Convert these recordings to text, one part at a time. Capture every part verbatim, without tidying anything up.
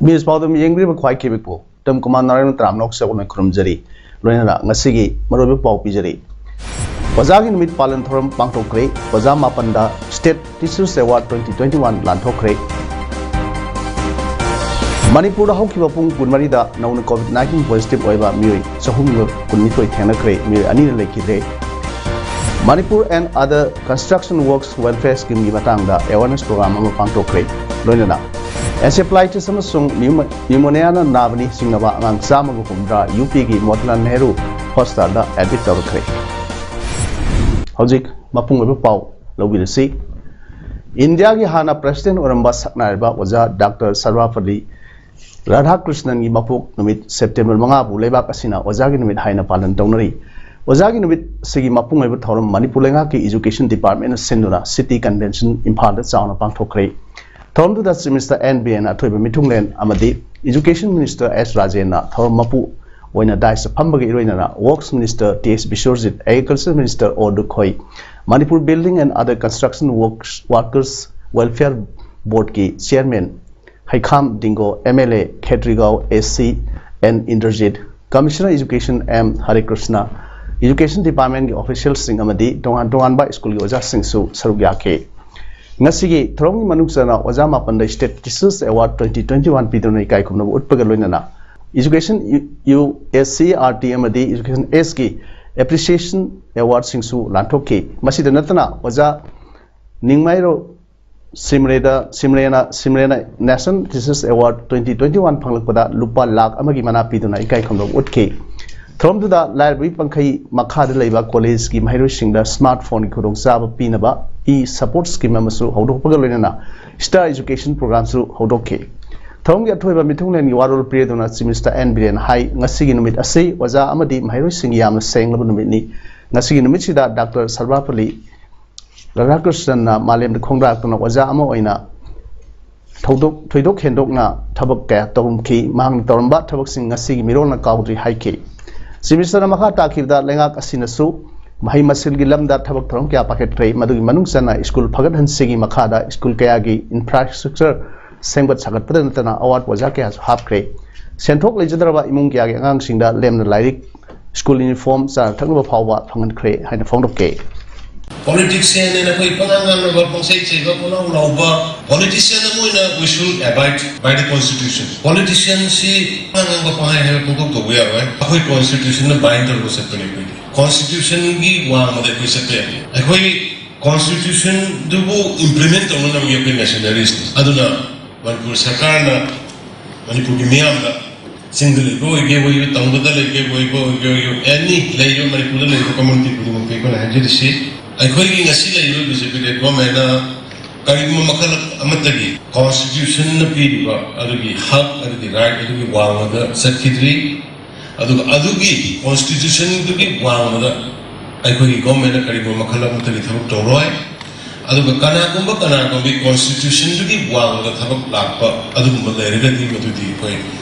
ꯃꯤꯁ ꯄꯥꯎꯗꯝ ꯌꯦꯡꯕꯤꯔꯤꯕ ꯈ꯭ꯋꯥꯏ ꯀꯤꯕꯤꯛꯄꯨ ꯇꯝ ꯀꯃꯥꯟ ꯅꯥꯔꯥꯌణ ꯇꯔꯥꯝꯅ ꯁꯛꯅ ꯈꯨꯔꯨꯝꯖꯔꯤ꯫ ꯂꯣꯏꯅꯅ ꯉꯁꯤꯒꯤ ꯃꯔꯨꯑꯣꯏꯕ ꯄꯥꯎ ꯄꯤꯖꯔꯤ꯫ ꯑꯣꯖꯥꯒꯤ ꯅꯨꯃꯤꯠ ꯄꯥꯂꯟ ꯊꯧꯔꯝ ꯄꯥꯡꯊꯣꯛꯈ꯭ꯔꯦ꯫ ꯑꯣꯖꯥ ꯃꯥꯄꯟꯗ State Teachers Award twenty twenty-one ꯂꯥꯟꯊꯣꯛꯈ꯭ꯔꯦ꯫ ꯃꯅꯤꯄꯨꯔꯗ ꯍꯧꯈꯤꯕ ꯄꯨꯡ ꯀꯨꯟꯃꯔꯤꯗ ꯅꯧꯅ COVID nineteen positive ꯑꯣꯏꯕ ꯃꯤꯑꯣꯏ ꯆꯍꯨꯝꯒ ꯀꯨꯟꯅꯤꯊꯣꯏ ꯊꯦꯡꯅꯈ꯭ꯔꯦ꯫ ꯃꯤꯑꯣꯏ ꯑꯅꯤꯅ ꯂꯩꯈꯤꯗ꯭ꯔꯦ꯫ Manipur and Other Construction Works Welfare Scheme ꯒꯤ ꯃꯇꯥꯡꯗ awareness program ꯑꯃ ꯄꯥꯡꯊꯣꯛꯈ꯭ꯔꯦ꯫ ꯂꯣꯏꯅꯅ encephalitis ꯑꯃꯁꯨꯡ pneumo-, pneumonia ꯅ ꯅꯥꯕꯅꯤ ꯆꯤꯡꯅꯕ ꯑꯉꯥꯡ ꯆꯥꯝꯃꯒ ꯍꯨꯝꯗ꯭ꯔꯥ ꯌꯨ ꯄꯤꯒꯤ ꯃꯣꯇꯤꯂꯥꯜ ꯅꯦꯍꯔꯨ ꯍꯣꯁꯄꯤꯇꯥꯜꯗ admit ꯇꯧꯔꯛꯈ꯭ꯔꯦ꯫ ꯍꯧꯖꯤꯛ ꯃꯄꯨꯡ ꯑꯣꯏꯕ ꯄꯥꯎ ꯂꯧꯕꯤꯔꯁꯤ꯫ ꯏꯟꯗꯤꯌꯥꯒꯤ ꯍꯥꯟꯅ president ꯑꯣꯏꯔꯝꯕ ꯁꯛꯅꯥꯏꯔꯕ ꯑꯣꯖꯥ ꯗꯥꯛꯇꯔ ꯁꯔꯕꯥꯄꯜꯂꯤ ꯔꯥꯙꯥꯀ꯭ꯔꯤꯁꯅꯟꯒꯤ ꯃꯄꯣꯛ ꯅꯨꯃꯤꯠ September ꯃꯉꯥꯕꯨ ꯂꯩꯕꯥꯛ ꯑꯁꯤꯅ ꯑꯣꯖꯥꯒꯤ ꯅꯨꯃꯤꯠ ꯍꯥꯏꯅ ꯄꯥꯂꯟ ꯇꯧꯅꯔꯤ꯫ ꯑꯣꯖꯥꯒꯤ ꯅꯨꯃꯤꯠ ꯑꯁꯤꯒꯤ ꯃꯄꯨꯡ ꯑꯣꯏꯕ ꯊꯧꯔꯝ ꯃꯅꯤꯄꯨꯔ ꯂꯩꯉꯥꯛꯀꯤ education department ꯅ ꯁꯤꯟꯗꯨꯅ City Convention ꯏꯝꯐꯥꯜꯗ ꯆꯥꯎꯅ ꯄꯥꯡꯊꯣꯛꯈ꯭ꯔꯦ꯫ ꯊꯧꯔꯝꯗꯨꯗ Chief Minister ꯑꯦꯟ ꯕꯤꯔꯦꯟꯅ ꯑꯊꯣꯏꯕ ꯃꯤꯊꯨꯡꯂꯦꯟ ꯑꯃꯗꯤ Education Minister ꯑꯦꯁ ꯔꯥꯖꯦꯟꯅ ꯊꯧꯔꯝ ꯃꯄꯨ ꯑꯣꯏꯅ dais ꯇ ꯐꯝꯕꯒ ꯏꯔꯣꯏꯅꯅ Works Minister ꯇꯤ ꯑꯦꯁ ꯕꯤꯁ꯭ꯋꯔꯖꯤꯠ, Agriculture Minister ꯑꯣ Lukhoi, Manipur Building and Other Construction Works, Workers Welfare Board ꯀꯤ chairman Heikham Dingo, M L A Khetrigao A C N Indrajit, Commissioner Education M ꯍꯔꯦꯀ꯭ꯔꯤꯁꯅ, education department ꯀꯤ official ꯁꯤꯡ ꯑꯃꯗꯤ ꯇꯣꯉꯥꯟ ꯇꯣꯉꯥꯟꯕ ꯁ꯭ꯀꯨꯜꯒꯤ ꯑꯣꯖꯥꯁꯤꯡꯁꯨ ꯁꯔꯨꯛ ꯌꯥꯈꯤ꯫ ꯉꯁꯤꯒꯤ ꯊꯧꯔꯝꯒꯤ ꯃꯅꯨꯡ ꯆꯟꯅ ꯑꯣꯖꯥ ꯃꯥꯄꯟꯗ State Teachers Award twenty twenty-one ꯄꯤꯗꯨꯅ ꯏꯀꯥꯏ ꯈꯨꯝꯅꯕ ꯎꯠꯄꯒ ꯂꯣꯏꯅꯅ Education U S C R T ꯑꯃꯗꯤ Education ꯑꯦꯁ ꯀꯤ appreciation award ꯁꯤꯡꯁꯨ ꯂꯥꯟꯊꯣꯛꯈꯤ꯫ ꯃꯁꯤꯗ ꯅꯠꯇꯅ ꯑꯣꯖꯥ ꯅꯤꯡꯃꯥꯏꯔꯣ ꯁꯤꯝꯔꯦꯗ, ꯁꯤꯝꯔꯦꯅ, ꯁꯤꯝꯔꯦꯅ National Teachers Award twenty twenty-one ꯐꯪꯂꯛꯄꯗ ꯂꯨꯄꯥ ꯂꯥꯈ ꯑꯃꯒꯤ ꯃꯅꯥ ꯄꯤꯗꯨꯅ ꯏꯀꯥꯏ ꯈꯨꯝꯅꯕ ꯎꯠꯈꯤ꯫ ꯊꯧꯔꯝꯗꯨꯗ ꯂꯥꯏꯔꯕꯒꯤ ꯄꯪꯈꯩ ꯃꯈꯥꯗ ꯂꯩꯕ college ꯀꯤ ꯃꯍꯩꯔꯣꯏꯁꯤꯡꯗ smart phone ꯒꯤ ꯈꯨꯗꯣꯡꯆꯥꯕ ꯄꯤꯅꯕ e-support scheme ꯑꯃꯁꯨ ꯍꯧꯗꯣꯛꯄꯒ ꯂꯣꯏꯅꯅ Star Education Programꯁꯨ ꯍꯧꯗꯣꯛꯈꯤ꯫ ꯊꯧꯔꯝꯒꯤ ꯑꯊꯣꯏꯕ ꯃꯤꯊꯨꯡꯂꯦꯟꯒꯤ ꯋꯥꯔꯣꯜ ꯄꯤꯔꯗꯨꯅ Chief Minister ꯑꯦꯟ ꯕꯤꯔꯦꯟ ꯍꯥꯏ, ꯉꯁꯤꯒꯤ ꯅꯨꯃꯤꯠ ꯑꯁꯤ ꯑꯣꯖꯥ ꯑꯃꯗꯤ ꯃꯍꯩꯔꯣꯏꯁꯤꯡꯒꯤ ꯌꯥꯝꯅ ꯁꯦꯡꯂꯕ ꯅꯨꯃꯤꯠꯅꯤ꯫ ꯉꯁꯤꯒꯤ ꯅꯨꯃꯤꯠꯁꯤꯗ ꯗꯥꯛꯇꯔ ꯁꯔꯕꯥꯄꯜꯂꯤ ꯔꯥꯙꯥꯀ꯭ꯔꯤꯁꯅꯟꯅ ꯃꯥꯂꯦꯝꯗ ꯈꯣꯡꯗꯥꯔꯛꯇꯨꯅ ꯑꯣꯖꯥ ꯑꯃ ꯑꯣꯏꯅ ꯊꯧꯗꯣꯛ ꯊꯣꯏꯗꯣꯛ ꯍꯦꯟꯗꯣꯛꯅ ꯊꯕꯛ ꯀꯌꯥ ꯇꯧꯔꯝꯈꯤ꯫ ꯃꯍꯥꯛꯅ ꯇꯧꯔꯝꯕ ꯊꯕꯛꯁꯤꯡ ꯉꯁꯤꯒꯤ ꯃꯤꯔꯣꯜꯅ ꯀꯥꯎꯗ꯭ꯔꯤ ꯍꯥꯏꯈꯤ꯫ Chief Ministerꯅ ꯃꯈꯥ ꯇꯥꯈꯤꯕꯗ, ꯂꯩꯉꯥꯛ ꯑꯁꯤꯅꯁꯨ ꯃꯍꯩ ꯃꯁꯤꯡꯒꯤ ꯂꯝꯗ ꯊꯕꯛ ꯊꯧꯔꯝ ꯀꯌꯥ ꯄꯥꯏꯈꯠꯈ꯭ꯔꯦ, ꯃꯗꯨꯒꯤ ꯃꯅꯨꯡ ꯆꯟꯅ ꯁ꯭ꯀꯨꯜ ꯐꯒꯠꯍꯟꯁꯤꯒꯤ ꯃꯈꯥꯗ ꯁ꯭ꯀꯨꯜ ꯀꯌꯥꯒꯤ infrastructure ꯁꯦꯝꯒꯠ ꯁꯥꯒꯠꯄꯗ ꯅꯠꯇꯅ ꯑꯋꯥꯠꯄ ꯑꯣꯖꯥ ꯀꯌꯥꯁꯨ ꯍꯥꯞꯈ꯭ꯔꯦ꯫ ꯁꯦꯟꯊꯣꯛ ꯂꯩꯖꯗ꯭ꯔꯕ ꯏꯃꯨꯡ ꯀꯌꯥꯒꯤ ꯑꯉꯥꯡꯁꯤꯡꯗ ꯂꯦꯝꯅ ꯂꯥꯏꯔꯤꯛ, ꯁ꯭ꯀꯨꯜ ꯌꯨꯅꯤꯐꯣꯔꯝ, ꯆꯥꯅ ꯊꯛꯅꯕ ꯐꯥꯎꯕ ꯐꯪꯍꯟꯈ꯭ꯔꯦ ꯍꯥꯏꯅ ꯐꯣꯡꯗꯣꯛꯈꯤ꯫ Politician ꯍꯥꯏꯅ ꯑꯩꯈꯣꯏ ꯄꯉꯥꯡ ꯉꯥꯡꯅꯕ, ꯄꯪꯆꯩ ꯆꯩꯕ, ꯄꯪꯂꯥꯎ ꯂꯥꯎꯕ politician ꯑꯃ ꯑꯣꯏꯅ we should abide by the constitution꯫ Politicianꯁꯤ ꯄꯉꯥꯡ ꯉꯥꯡꯕ, ꯄꯪꯍꯥꯏ ꯍꯥꯏꯕ, ꯄꯪꯇꯧ ꯇꯧꯕ ꯌꯥꯔꯣꯏ꯫ ꯑꯩꯈꯣꯏ constitutionꯅ bind ꯇꯧꯔꯒ ꯆꯠꯄꯅꯤ꯫ ꯑꯩꯈꯣꯏꯗꯤ constitutionꯒꯤ ꯋꯥꯡꯃꯗ ꯑꯩꯈꯣꯏ ꯆꯠꯄ ꯌꯥꯗꯦ꯫ ꯑꯩꯈꯣꯏ constitutionꯗꯨꯕꯨ implement ꯇꯧꯅꯅꯕꯒꯤ ꯑꯩꯈꯣꯏ missionaries꯫ ꯑꯗꯨꯅ ꯃꯅꯤꯄꯨꯔ ꯁꯔꯀꯥꯔꯅ ꯃꯅꯤꯄꯨꯔꯒꯤ ꯃꯤꯌꯥꯝꯗ, ꯆꯤꯡꯗ ꯂꯩꯕ ꯑꯣꯏꯒꯦ ꯑꯣꯏꯒꯦ, ꯇꯝꯗ ꯂꯩꯒꯦ ꯑꯣꯏꯕ ꯑꯣꯏꯒꯦ ꯑꯣꯏꯒꯦ, any ꯂꯩꯔꯤꯕ ꯃꯅꯤꯄꯨꯔꯗ ꯂꯩꯔꯤꯕ community ꯈꯨꯗꯤꯡꯃꯛꯇ ꯑꯩꯈꯣꯏꯅ ꯍꯥꯏꯖꯔꯤꯁꯤ, ꯑꯩꯈꯣꯏꯒꯤ ꯉꯁꯤ ꯂꯩꯔꯤꯕ BJP governmentꯅ ꯀꯔꯤꯒꯨꯝꯕ ꯃꯈꯜ ꯑꯃꯠꯇꯒꯤ constitutionꯅ ꯄꯤꯔꯤꯕ ꯑꯗꯨꯒꯤ ꯍꯛ, ꯑꯗꯨꯒꯤ right, ꯑꯗꯨꯒꯤ ꯋꯥꯡꯃꯗ ꯆꯠꯈꯤꯗ꯭ꯔꯤ꯫ ꯑꯗꯨꯒ ꯑꯗꯨꯒꯤ constitutionꯗꯨꯒꯤ ꯋꯥꯡꯃꯗ ꯑꯩꯈꯣꯏꯒꯤ governmentꯅ ꯀꯔꯤꯒꯨꯝꯕ ꯃꯈꯜ ꯑꯃꯠꯇꯒꯤ ꯊꯕꯛ ꯇꯧꯔꯣꯏ꯫ ꯑꯗꯨꯒ ꯀꯅꯥꯒꯨꯝꯕ ꯀꯅꯥꯒꯨꯝꯕꯒꯤ constitutionꯗꯨꯒꯤ ꯋꯥꯡꯃꯗ ꯊꯕꯛ ꯂꯥꯛꯄ ꯑꯗꯨꯒꯨꯝꯕ ꯂꯩꯔꯒꯗꯤ, ꯃꯗꯨꯗꯤ ꯑꯩꯈꯣꯏ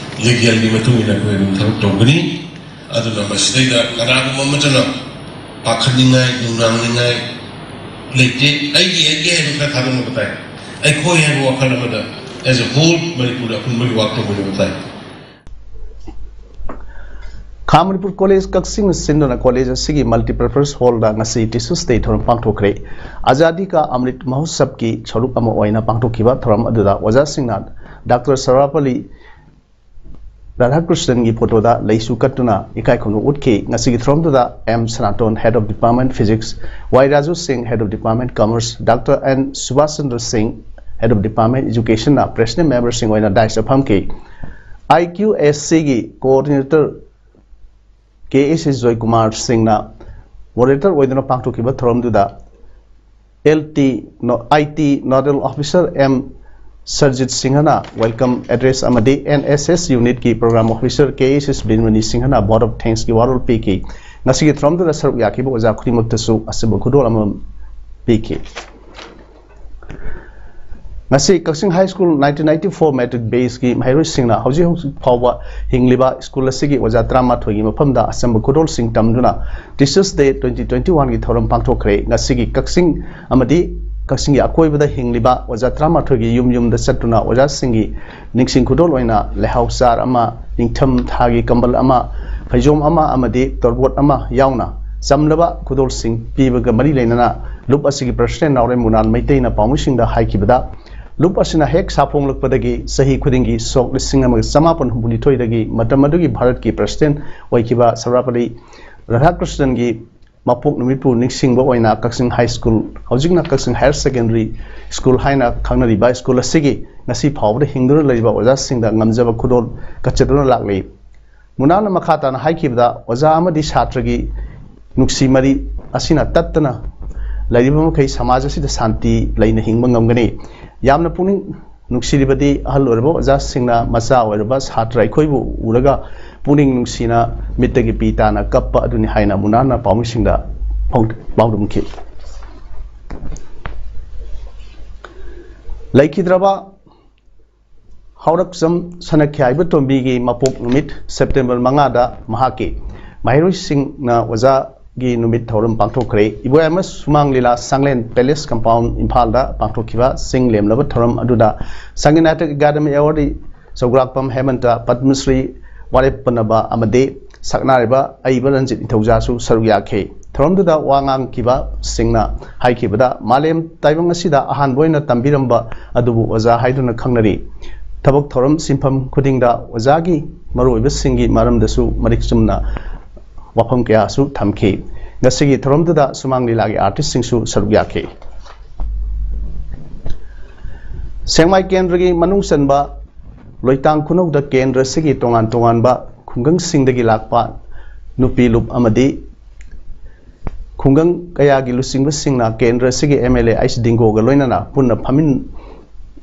legalꯒꯤ ꯃꯇꯨꯡ ꯏꯟꯅ ꯑꯩꯈꯣꯏ ꯑꯗꯨꯝ ꯊꯕꯛ ꯇꯧꯒꯅꯤ꯫ ꯑꯗꯨꯅ ꯃꯁꯤꯗꯩꯗ ꯀꯅꯥꯒꯨꯝꯕ ꯑꯃꯠꯇꯅ ꯄꯥꯈꯠꯅꯤꯡꯉꯥꯏ, ꯅꯨꯡꯅꯥꯡꯅꯤꯡꯉꯥꯏ ꯂꯩꯇꯦ꯫ ꯑꯩꯒꯤ, ꯑꯩꯒꯤ ꯍꯥꯏꯕ ꯈꯔ ꯊꯥꯗꯣꯛꯅꯕ ꯇꯥꯏ꯫ ꯑꯩꯈꯣꯏ ꯍꯥꯏꯕ ꯋꯥꯈꯜ ꯑꯃꯗ as a whole ꯃꯅꯤꯄꯨꯔꯗ ꯑꯄꯨꯟꯕꯒꯤ ꯋꯥꯈꯜ ꯑꯣꯏꯅꯕ ꯇꯥꯏ꯫ ꯈꯥ ꯃꯅꯤꯄꯨꯔ ꯀꯣꯂꯦꯖ ꯀꯛꯆꯤꯡꯅ ꯁꯤꯟꯗꯨꯅ ꯀꯣꯂꯦꯖ ꯑꯁꯤꯒꯤ multipurpose hallꯗ ꯉꯁꯤ Teachers' Day ꯊꯧꯔꯝ ꯄꯥꯡꯊꯣꯛꯈ꯭ꯔꯦ꯫ ꯑꯖꯥꯗꯤ ꯀꯥ ꯑꯃ꯭ꯔꯤꯠ ꯃꯍꯣꯠꯁꯕꯀꯤ ꯁꯔꯨꯛ ꯑꯃ ꯑꯣꯏꯅ ꯄꯥꯡꯊꯣꯛꯈꯤꯕ ꯊꯧꯔꯝ ꯑꯗꯨꯗ ꯑꯣꯖꯥꯁꯤꯡꯅ ꯗꯥꯛꯇꯔ ꯁꯔꯕꯥꯄꯜꯂꯤ ꯔꯥꯙꯥꯀ꯭ꯔꯤꯁꯅꯟꯒꯤ ꯐꯣꯇꯣꯗ ꯂꯩꯁꯨ ꯀꯠꯇꯨꯅ ꯏꯀꯥꯏ ꯈꯨꯝꯅꯕ ꯎꯠꯈꯤ꯫ ꯉꯁꯤꯒꯤ ꯊꯧꯔꯝꯗꯨꯗ M Sanaton, Head of Department Physics, Y Raju Singh, Head of Department Commerce, doctor N ꯁꯨꯕꯥꯁ Chandra Singh, Head of Department Educationꯅ president memberꯁꯤꯡ ꯑꯣꯏꯅ dais ꯐꯝꯈꯤ꯫ IQACꯒꯤ coordinator ꯀꯦ ꯑꯦꯁ ꯖꯣꯏꯀꯨꯃꯥꯔ ꯁꯤꯡꯅ moderator ꯑꯣꯏꯗꯨꯅ ꯄꯥꯡꯊꯣꯛꯈꯤꯕ ꯊꯧꯔꯝꯗꯨꯗ ꯑꯦꯜ ꯇꯤ, ꯅꯣ-, I T Nodal Officer M Surjit ꯁꯤꯡꯍꯅ welcome address ꯑꯃꯗꯤ ꯑꯦꯟ ꯑꯦꯁ ꯑꯦꯁ unitꯀꯤ Program Officer K S S Binmani ꯁꯤꯡꯍꯅ vote of thanksꯀꯤ ꯋꯥꯔꯣꯜ ꯄꯤꯈꯤ꯫ ꯉꯁꯤꯒꯤ ꯊꯧꯔꯝꯗꯨꯗ ꯁꯔꯨꯛ ꯌꯥꯈꯤꯕ ꯑꯣꯖꯥ ꯈꯨꯗꯤꯡꯃꯛꯇꯁꯨ ꯑꯆꯝꯕ ꯈꯨꯗꯣꯜ ꯑꯃꯃꯝ ꯄꯤꯈꯤ꯫ ꯉꯁꯤ ꯀꯛꯆꯤꯡ High School nineteen ninety-four matric batchꯀꯤ ꯃꯍꯩꯔꯣꯏꯁꯤꯡꯅ ꯍꯧꯖꯤꯛ ꯍꯧꯖꯤꯛ ꯐꯥꯎꯕ ꯍꯤꯡꯂꯤꯕ ꯁ꯭ꯀꯨꯜ ꯑꯁꯤꯒꯤ ꯑꯣꯖꯥ ꯇꯔꯥꯃꯥꯊꯣꯏꯒꯤ ꯃꯐꯝꯗ ꯑꯆꯝꯕ ꯈꯨꯗꯣꯜꯁꯤꯡ ꯇꯝꯗꯨꯅ Teachers Day twenty twenty-oneꯒꯤ ꯊꯧꯔꯝ ꯄꯥꯡꯊꯣꯛꯈ꯭ꯔꯦ꯫ ꯉꯁꯤꯒꯤ ꯀꯛꯆꯤꯡ ꯑꯃꯗꯤ ꯀꯛꯆꯤꯡꯒꯤ ꯑꯀꯣꯏꯕꯗ ꯍꯤꯡꯂꯤꯕ ꯑꯣꯖꯥ ꯇꯔꯥꯃꯥꯊꯣꯏꯒꯤ ꯌꯨꯝ ꯌꯨꯝꯗ ꯆꯠꯇꯨꯅ ꯑꯣꯖꯥꯁꯤꯡꯒꯤ ꯅꯤꯡꯁꯤꯡ ꯈꯨꯗꯣꯜ ꯑꯣꯏꯅ ꯂꯩꯍꯥꯎ ꯆꯥꯔ ꯑꯃ, ꯅꯤꯡꯊꯝ ꯊꯥꯒꯤ ꯀꯝꯕꯜ ꯑꯃ, ꯐꯩꯖꯣꯝ ꯑꯃ ꯑꯃꯗꯤ ꯇꯣꯔꯕꯣꯠ ꯑꯃ ꯌꯥꯎꯅ ꯆꯝꯂꯕ ꯈꯨꯗꯣꯜꯁꯤꯡ ꯄꯤꯕꯒ ꯃꯔꯤ ꯂꯩꯅꯅ ꯂꯨꯞ ꯑꯁꯤꯒꯤ President ꯅꯥꯎꯔꯦꯝ ꯃꯨꯅꯥꯜ ꯃꯩꯇꯩꯅ ꯄꯥꯎꯃꯤꯁꯤꯡꯗ ꯍꯥꯏꯈꯤꯕꯗ, ꯂꯨꯞ ꯑꯁꯤꯅ ꯍꯦꯛ ꯁꯥꯐꯣꯡꯂꯛꯄꯗꯒꯤ ꯆꯍꯤ ꯈꯨꯗꯤꯡꯒꯤ ꯁꯣꯛ ꯂꯤꯁꯤꯡ ꯑꯃꯒ ꯆꯃꯥꯄꯟ ꯍꯨꯝꯐꯨꯅꯤꯊꯣꯏꯗꯒꯤ ꯃꯇꯝ ꯑꯗꯨꯒꯤ ꯚꯥꯔꯠꯀꯤ President ꯑꯣꯏꯈꯤꯕ ꯁꯔꯕꯄꯜꯂꯤ ꯔꯥꯙꯥꯀ꯭ꯔꯤꯁꯅꯟꯒꯤ ꯃꯄꯣꯛ ꯅꯨꯃꯤꯠꯄꯨ ꯅꯤꯡꯁꯤꯡꯕ ꯑꯣꯏꯅ ꯀꯛꯆꯤꯡ High School, ꯍꯧꯖꯤꯛꯅ ꯀꯛꯆꯤꯡ Higher Secondary School ꯍꯥꯏꯅ ꯈꯪꯅꯔꯤꯕ ꯁ꯭ꯀꯨꯜ ꯑꯁꯤꯒꯤ ꯉꯁꯤ ꯐꯥꯎꯕꯗ ꯍꯤꯡꯗꯨꯅ ꯂꯩꯔꯤꯕ ꯑꯣꯖꯥꯁꯤꯡꯗ ꯉꯝꯖꯕ ꯈꯨꯗꯣꯜ ꯀꯠꯆꯗꯨꯅ ꯂꯥꯛꯂꯤ꯫ ꯃꯨꯅꯥꯜꯅ ꯃꯈꯥ ꯇꯥꯅ ꯍꯥꯏꯈꯤꯕꯗ, ꯑꯣꯖꯥ ꯑꯃꯗꯤ ꯁꯥꯇ꯭ꯔꯒꯤ ꯅꯨꯡꯁꯤ ꯃꯔꯤ ꯑꯁꯤꯅ ꯇꯠꯇꯅ ꯂꯩꯔꯤꯕ ꯃꯈꯩ ꯁꯃꯥꯖ ꯑꯁꯤꯗ ꯁꯥꯟꯇꯤ ꯂꯩꯅ ꯍꯤꯡꯕ ꯉꯝꯒꯅꯤ꯫ ꯌꯥꯝꯅ ꯄꯨꯛꯅꯤꯡ ꯅꯨꯡꯁꯤꯔꯤꯕꯗꯤ ꯑꯍꯜ ꯑꯣꯏꯔꯕ ꯑꯣꯖꯥꯁꯤꯡꯅ ꯃꯆꯥ ꯑꯣꯏꯔꯕ ꯁꯥꯇ꯭ꯔ ꯑꯩꯈꯣꯏꯕꯨ ꯎꯔꯒ ꯄꯨꯛꯅꯤꯡ ꯅꯨꯡꯁꯤꯅ ꯃꯤꯠꯇꯒꯤ ꯄꯤ ꯇꯥꯅ ꯀꯞꯄ ꯑꯗꯨꯅꯤ ꯍꯥꯏꯅ ꯃꯨꯅꯥꯜꯅ ꯄꯥꯎꯃꯤꯁꯤꯡꯗ ꯐꯣꯡ-, ꯄꯥꯎꯗꯝꯈꯤ꯫ ꯂꯩꯈꯤꯗ꯭ꯔꯕ ꯍꯥꯎꯔꯛꯆꯝ ꯁꯅꯈ꯭ꯌꯥꯏꯕ ꯇꯣꯝꯕꯤꯒꯤ ꯃꯄꯣꯛ ꯅꯨꯃꯤꯠ September ꯃꯉꯥꯗ ꯃꯍꯥꯛꯀꯤ ꯃꯍꯩꯔꯣꯏꯁꯤꯡꯅ ꯑꯣꯖꯥꯒꯤ ꯅꯨꯃꯤꯠ ꯊꯧꯔꯝ ꯄꯥꯡꯊꯣꯛꯈ꯭ꯔꯦ꯫ ꯏꯕꯣꯌꯥꯏꯃ ꯁꯨꯃꯥꯡ ꯂꯤꯂꯥ ꯁꯪꯂꯦꯟ Palace Compound ꯏꯝꯐꯥꯜꯗ ꯄꯥꯡꯊꯣꯛꯈꯤꯕ ꯆꯤꯡ ꯂꯦꯝꯂꯕ ꯊꯧꯔꯝ ꯑꯗꯨꯗ ꯁꯪꯒꯤꯠ ꯅꯥꯇꯛ ꯑꯦꯀꯥꯗꯃꯤ ꯑꯦꯋꯥꯔꯗꯤ ꯆꯧꯒ꯭ꯔꯥꯛꯄꯝ ꯍꯦꯃꯟꯇ, ꯄꯗꯃꯁ꯭ꯔꯤ ꯋꯥꯔꯦꯞꯄꯅꯕ ꯑꯃꯗꯤ ꯁꯛꯅꯥꯏꯔꯕ ꯑꯏꯕ ꯔꯟꯖꯤꯠ ꯅꯤꯡꯊꯧꯖꯥꯁꯨ ꯁꯔꯨꯛ ꯌꯥꯈꯤ꯫ ꯊꯧꯔꯝꯗꯨꯗ ꯋꯥ ꯉꯥꯡꯈꯤꯕꯁꯤꯡꯅ ꯍꯥꯏꯈꯤꯕꯗ, ꯃꯥꯂꯦꯝ ꯇꯥꯏꯕꯪ ꯑꯁꯤꯗ ꯑꯍꯥꯟꯕ ꯑꯣꯏꯅ ꯇꯝꯕꯤꯔꯝꯕ ꯑꯗꯨꯕꯨ ꯑꯣꯖꯥ ꯍꯥꯏꯗꯨꯅ ꯈꯪꯅꯔꯤ꯫ ꯊꯕꯛ ꯊꯧꯔꯝ ꯁꯤꯟꯐꯝ ꯈꯨꯗꯤꯡꯗ ꯑꯣꯖꯥꯒꯤ ꯃꯔꯨꯑꯣꯏꯕꯁꯤꯡꯒꯤ ꯃꯔꯝꯗꯁꯨ ꯃꯔꯤꯛ ꯆꯨꯝꯅ ꯋꯥꯐꯝ ꯀꯌꯥꯁꯨ ꯊꯝꯈꯤ꯫ ꯉꯁꯤꯒꯤ ꯊꯧꯔꯝꯗꯨꯗ ꯁꯨꯃꯥꯡ ꯂꯤꯂꯥꯒꯤ artistꯁꯤꯡꯁꯨ ꯁꯔꯨꯛ ꯌꯥꯈꯤ꯫ ꯁꯦꯡꯃꯥꯏ ꯀꯦꯟꯗ꯭ꯔꯒꯤ ꯃꯅꯨꯡ ꯆꯟꯕ ꯂꯣꯏꯇꯥꯡ ꯈꯨꯅꯧꯗ ꯀꯦꯟꯗ꯭ꯔ ꯑꯁꯤꯒꯤ ꯇꯣꯉꯥꯟ ꯇꯣꯉꯥꯟꯕ ꯈꯨꯡꯒꯪꯁꯤꯡꯗꯒꯤ ꯂꯥꯛꯄ ꯅꯨꯄꯤ ꯂꯨꯞ ꯑꯃꯗꯤ ꯈꯨꯡꯒꯪ ꯀꯌꯥꯒꯤ ꯂꯨꯆꯤꯡꯕꯁꯤꯡꯅ ꯀꯦꯟꯗ꯭ꯔ ꯑꯁꯤꯒꯤ MLA ꯑꯩꯆ ꯗꯤꯡꯒꯣꯒ ꯂꯣꯏꯅꯅ ꯄꯨꯟꯅ ꯐꯝꯃꯤꯟ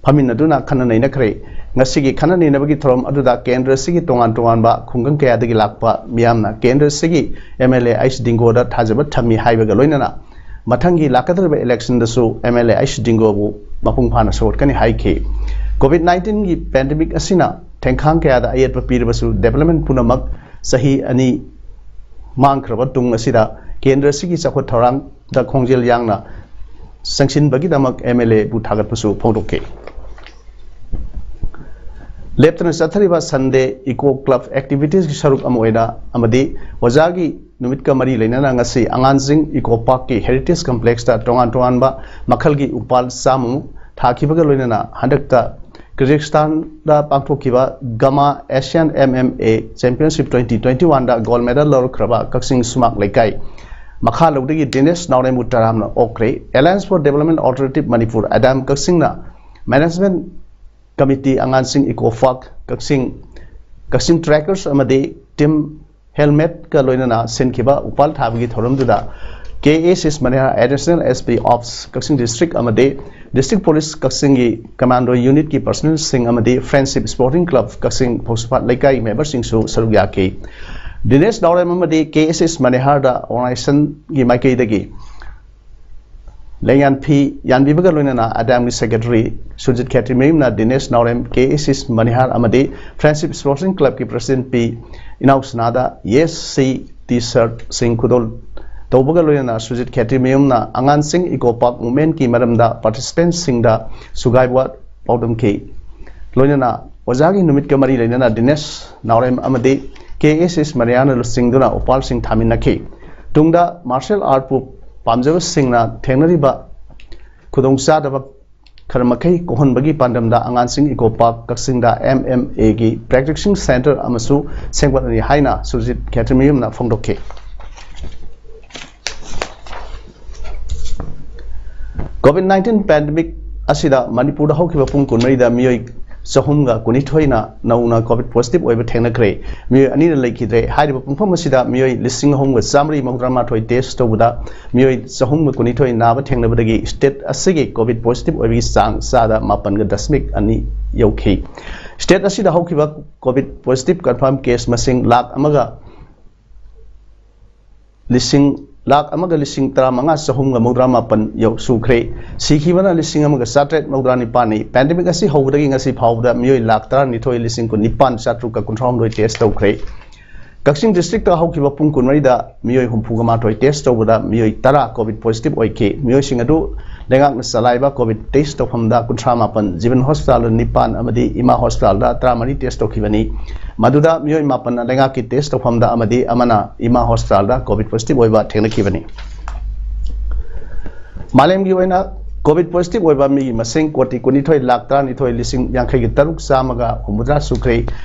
ꯐꯝꯃꯤꯟꯅꯗꯨꯅ ꯈꯟꯅ ꯅꯩꯅꯈ꯭ꯔꯦ꯫ ꯉꯁꯤꯒꯤ ꯈꯟꯅ ꯅꯩꯅꯕꯒꯤ ꯊꯧꯔꯝ ꯑꯗꯨꯗ ꯀꯦꯟꯗ꯭ꯔ ꯑꯁꯤꯒꯤ ꯇꯣꯉꯥꯟ ꯇꯣꯉꯥꯟꯕ ꯈꯨꯡꯒꯪ ꯀꯌꯥꯗꯒꯤ ꯂꯥꯛꯄ ꯃꯤꯌꯥꯝꯅ ꯀꯦꯟꯗ꯭ꯔ ꯑꯁꯤꯒꯤ MLA ꯑꯩꯆ ꯗꯤꯡꯒꯣꯗ ꯊꯥꯖꯕ ꯊꯝꯃꯤ ꯍꯥꯏꯕꯒ ꯂꯣꯏꯅꯅ ꯃꯊꯪꯒꯤ ꯂꯥꯛꯀꯗꯧꯔꯤꯕ election ꯗꯁꯨ MLA ꯑꯩꯆ ꯗꯤꯡꯒꯣꯕꯨ ꯃꯄꯨꯡ ꯐꯥꯅ ꯁꯧꯒꯠꯀꯅꯤ ꯍꯥꯏꯈꯤ꯫ COVID nineteen ꯒꯤ pandemic ꯑꯁꯤꯅ ꯊꯦꯡꯈꯥꯡ ꯀꯌꯥꯗ ꯑꯌꯦꯠꯄ ꯄꯤꯔꯕꯁꯨ development ꯄꯨꯝꯅꯃꯛ ꯆꯍꯤ ꯑꯅꯤ ꯃꯥꯡꯈ꯭ꯔꯕ ꯇꯨꯡ ꯑꯁꯤꯗ ꯀꯦꯟꯗ꯭ꯔ ꯑꯁꯤꯒꯤ ꯆꯥꯎꯈꯠ ꯊꯧꯔꯥꯡꯗ ꯈꯣꯡꯖꯦꯜ ꯌꯥꯡꯅ ꯆꯪꯁꯤꯟꯕꯒꯤꯗꯃꯛ MLA ꯕꯨ ꯊꯥꯒꯠꯄꯁꯨ ꯐꯣꯡꯗꯣꯛꯈꯤ꯫ ꯂꯦꯞꯇꯅ ꯆꯠꯊꯔꯤꯕ Sunday Eco Club activities ꯀꯤ ꯁꯔꯨꯛ ꯑꯃ ꯑꯣꯏꯅ ꯑꯃꯗꯤ ꯑꯣꯖꯥꯒꯤ ꯅꯨꯃꯤꯠꯀ ꯃꯔꯤ ꯂꯩꯅꯅ ꯉꯁꯤ ꯑꯉꯥꯡꯁꯤꯡ Eco Park ꯀꯤ Heritage Complex ꯇ ꯇꯣꯉꯥꯟ ꯇꯣꯉꯥꯟꯕ ꯃꯈꯜꯒꯤ ꯎꯄꯥꯜ ꯆꯥꯝꯃꯃꯨꯛ ꯊꯥꯈꯤꯕꯒ ꯂꯣꯏꯅꯅ ꯍꯟꯗꯛꯇ ꯀꯖꯤꯛꯁꯇꯥꯟꯗ ꯄꯥꯡꯊꯣꯛꯈꯤꯕ Gama Asian MMA Championship twenty twenty-one ꯗ gold medal ꯂꯧꯔꯛꯈ꯭ꯔꯕ ꯀꯛꯆꯤꯡ ꯁꯨꯃꯥꯛ ꯂꯩꯀꯥꯏ ꯃꯈꯥ ꯂꯧꯗꯒꯤ ꯗꯤꯅꯦꯁ ꯅꯥꯎꯔꯦꯝꯕꯨ ꯇꯔꯥꯝꯅ ꯑꯣꯛꯈ꯭ꯔꯦ꯫ Alliance for Development Alternative Manipur, ꯑꯗꯥꯝ ꯀꯛꯆꯤꯡꯅ management committee, ꯑꯉꯥꯡꯁꯤꯡ Eco Park ꯀꯛꯆꯤꯡ, ꯀꯛꯆꯤꯡ Trekkers ꯑꯃꯗꯤ Team Helmet ꯀ ꯂꯣꯏꯅꯅ ꯁꯤꯟꯈꯤꯕ ꯎꯄꯥꯜ ꯊꯥꯕꯒꯤ ꯊꯧꯔꯝꯗꯨꯗ ꯀꯦ ꯑꯦꯁ ꯑꯦꯁ ꯃꯅꯤꯍꯥꯔ, Additional SP Ops ꯀꯛꯆꯤꯡ District ꯑꯃꯗꯤ District Police ꯀꯛꯆꯤꯡꯒꯤ Commando Unit ꯀꯤ personnel ꯁꯤꯡ ꯑꯃꯗꯤ Friendship Sporting Club ꯀꯛꯆꯤꯡ ꯐꯧꯁꯤꯐꯥꯠ ꯂꯩꯀꯥꯏ member ꯁꯤꯡꯁꯨ ꯁꯔꯨꯛ ꯌꯥꯈꯤ꯫ ꯗꯤꯅꯦꯁ ꯅꯥꯎꯔꯦꯝ ꯑꯃꯗꯤ ꯀꯦ ꯑꯦꯁ ꯑꯦꯁ ꯃꯅꯤꯍꯥꯔꯗ organization ꯒꯤ ꯃꯥꯏꯀꯩꯗꯒꯤ ꯂꯦꯡꯌꯥꯟ ꯐꯤ ꯌꯥꯟꯕꯤꯕꯒ ꯂꯣꯏꯅꯅ ꯑꯗꯥꯝꯒꯤ secretary ꯁꯨꯔꯖꯤꯠ ꯈꯦꯇ꯭ꯔꯤꯃꯌꯨꯝꯅ ꯗꯤꯅꯦꯁ ꯅꯥꯎꯔꯦꯝ, ꯀꯦ ꯑꯦꯁ ꯑꯦꯁ ꯃꯅꯤꯍꯥꯔ ꯑꯃꯗꯤ Friendship Sporting Club ꯀꯤ president ꯄꯤ ꯏꯅꯥꯎꯁꯅꯥꯗ yes ꯁꯤ T-shirt ꯁꯤꯡ ꯈꯨꯗꯣꯜ ꯇꯧꯕꯒ ꯂꯣꯏꯅꯅ ꯁꯨꯔꯖꯤꯠ ꯈꯦꯇ꯭ꯔꯤꯃꯌꯨꯝꯅ ꯑꯉꯥꯡꯁꯤꯡ Eco Park movement ꯀꯤ ꯃꯔꯝꯗ participant ꯁꯤꯡꯗ ꯁꯨꯒꯥꯏꯕ ꯄꯥꯎꯗꯝꯈꯤ꯫ ꯂꯣꯏꯅꯅ ꯑꯣꯖꯥꯒꯤ ꯅꯨꯃꯤꯠꯀ ꯃꯔꯤ ꯂꯩꯅꯅ ꯗꯤꯅꯦꯁ ꯅꯥꯎꯔꯦꯝ ꯑꯃꯗꯤ ꯀꯦ ꯑꯦꯁ ꯑꯦꯁ ꯃꯅꯤꯍꯥꯔꯅ ꯂꯨꯆꯤꯡꯗꯨꯅ ꯎꯄꯥꯜꯁꯤꯡ ꯊꯥꯃꯤꯟꯅꯈꯤ꯫ ꯇꯨꯡꯗ martial art ꯄꯨ ꯄꯥꯝꯖꯕꯁꯤꯡꯅ ꯊꯦꯡꯅꯔꯤꯕ ꯈꯨꯗꯣꯡꯆꯥꯗꯕ ꯈꯔ ꯃꯈꯩ ꯀꯣꯛꯍꯟꯕꯒꯤ ꯄꯥꯟꯗꯝꯗ ꯑꯉꯥꯡꯁꯤꯡ Eco Park ꯀꯛꯆꯤꯡꯗ MMA ꯒꯤ practicing center ꯑꯃꯁꯨ ꯁꯦꯝꯒꯠꯂꯅꯤ ꯍꯥꯏꯅ ꯁꯨꯔꯖꯤꯠ ꯈꯦꯇ꯭ꯔꯤꯃꯌꯨꯝꯅ ꯐꯣꯡꯗꯣꯛꯈꯤ꯫ COVID nineteen pandemic ꯑꯁꯤꯗ ꯃꯅꯤꯄꯨꯔꯗ ꯍꯧꯈꯤꯕ ꯄꯨꯡ ꯀꯨꯟꯃꯔꯤꯗ ꯃꯤꯑꯣꯏ ꯆꯍꯨꯝꯒ ꯀꯨꯟꯅꯤꯊꯣꯏꯅ ꯅꯧꯅ ꯀꯣꯚꯤꯗ ꯄꯣꯖꯤꯇꯤꯚ ꯑꯣꯏꯕ ꯊꯦꯡꯅꯈ꯭ꯔꯦ꯫ ꯃꯤꯑꯣꯏ ꯑꯅꯤꯅ ꯂꯩꯈꯤꯗ꯭ꯔꯦ꯫ ꯍꯥꯏꯔꯤꯕ ꯄꯨꯡꯐꯝ ꯑꯁꯤꯗ ꯃꯤꯑꯣꯏ ꯂꯤꯁꯤꯡ ꯑꯍꯨꯝꯒ ꯆꯥꯃꯔꯤ ꯃꯧꯗ꯭ꯔꯥ ꯃꯥꯊꯣꯏ ꯇꯦꯁ ꯇꯧꯕꯗ ꯃꯤꯑꯣꯏ ꯆꯍꯨꯝꯒ ꯀꯨꯟꯅꯤꯊꯣꯏ ꯅꯥꯕ ꯊꯦꯡꯅꯕꯗꯒꯤ ꯁ꯭ꯇꯦꯠ ꯑꯁꯤꯒꯤ ꯀꯣꯚꯤꯗ ꯄꯣꯖꯤꯇꯤꯚ ꯑꯣꯏꯕꯒꯤ ꯆꯥꯡ ꯆꯥꯗ ꯃꯥꯄꯟꯒ ꯗꯁꯃꯤꯛ ꯑꯅꯤ ꯌꯧꯈꯤ꯫ ꯁ꯭ꯇꯦꯠ ꯑꯁꯤꯗ ꯍꯧꯈꯤꯕ ꯀꯣꯚꯤꯗ ꯄꯣꯖꯤꯇꯤꯚ ꯀꯟꯐꯥꯔꯝ ꯀꯦꯁ ꯃꯁꯤꯡ ꯂꯥꯈ ꯑꯃꯒ ꯂꯤꯁꯤꯡ ꯂꯥꯈ ꯑꯃꯒ ꯂꯤꯁꯤꯡ ꯇꯔꯥꯃꯉꯥ ꯆꯍꯨꯝꯒ ꯃꯧꯗ꯭ꯔꯥ ꯃꯥꯄꯟ ꯌꯧ ꯁꯨꯈ꯭ꯔꯦ꯫ ꯁꯤꯈꯤꯕꯅ ꯂꯤꯁꯤꯡ ꯑꯃꯒ ꯆꯥꯇ꯭ꯔꯦꯠ ꯃꯧꯗ꯭ꯔꯥ ꯅꯤꯄꯥꯟꯅꯤ꯫ ꯄꯦꯟꯗꯦꯃꯤꯛ ꯑꯁꯤ ꯍꯧꯕꯗꯒꯤ ꯉꯁꯤ ꯐꯥꯎꯕꯗ ꯃꯤꯑꯣꯏ ꯂꯥꯈ ꯇꯔꯥꯅꯤꯊꯣꯏ ꯂꯤꯁꯤꯡ ꯀꯨꯟꯅꯤꯄꯥꯟ ꯆꯥꯇ꯭ꯔꯨꯛꯀ ꯀꯨꯟꯊ꯭ꯔꯥꯍꯨꯝꯗꯣꯏ ꯇꯦꯁ ꯇꯧꯈ꯭ꯔꯦ꯫ ꯀꯛꯆꯤꯡ ꯗꯤꯁꯇ꯭ꯔꯤꯛꯇ ꯍꯧꯈꯤꯕ ꯄꯨꯡ ꯀꯨꯟꯃꯔꯤꯗ ꯃꯤꯑꯣꯏ ꯍꯨꯝꯐꯨꯒ ꯃꯥꯊꯣꯏ ꯇꯦꯁ ꯇꯧꯕꯗ ꯃꯤꯑꯣꯏ ꯇꯔꯥ ꯀꯣꯚꯤꯗ ꯄꯣꯖꯤꯇꯤꯚ ꯑꯣꯏꯈꯤ꯫ ꯃꯤꯑꯣꯏꯁꯤꯡ ꯑꯗꯨ ꯂꯩꯉꯥꯛꯅ ꯆꯂꯥꯏꯕ ꯀꯣꯚꯤꯗ ꯇꯦꯁ ꯇꯧꯐꯝꯗ ꯀꯨꯟꯊ꯭ꯔꯥ ꯃꯥꯄꯟ, ꯖꯤꯕꯟ ꯍꯣꯁꯄꯤꯇꯥꯜꯗ ꯅꯤꯄꯥꯟ ꯑꯃꯗꯤ ꯏꯃꯥ ꯍꯣꯁꯄꯤꯇꯥꯜꯗ ꯇꯔꯥꯃꯔꯤ ꯇꯦꯁ ꯇꯧꯈꯤꯕꯅꯤ꯫ ꯃꯗꯨꯗ ꯃꯤꯑꯣꯏ ꯃꯥꯄꯟꯅ ꯂꯩꯉꯥꯛꯀꯤ ꯇꯦꯁ ꯇꯧꯐꯝꯗ ꯑꯃꯗꯤ ꯑꯃꯅ ꯏꯃꯥ ꯍꯣꯁꯄꯤꯇꯥꯜꯗ ꯀꯣꯚꯤꯗ ꯄꯣꯖꯤꯇꯤꯚ ꯑꯣꯏꯕ ꯊꯦꯡꯅꯈꯤꯕꯅꯤ꯫ ꯃꯥꯂꯦꯝꯒꯤ ꯑꯣꯏꯅ ꯀꯣꯚꯤꯗ ꯄꯣꯖꯤꯇꯤꯚ ꯑꯣꯏꯕ ꯃꯤꯒꯤ ꯃꯁꯤꯡ ꯀꯣꯇꯤ ꯀꯨꯟꯅꯤꯊꯣꯏ ꯂꯥꯈ ꯇꯔꯥꯅꯤꯊꯣꯏ ꯂꯤꯁꯤꯡ ꯌꯥꯡꯈꯩꯒ ꯇꯔꯨꯛ ꯆꯥꯝꯃꯒ ꯍꯨꯝꯐꯨꯇꯔꯥ ꯁꯨꯈ꯭ꯔꯦ꯫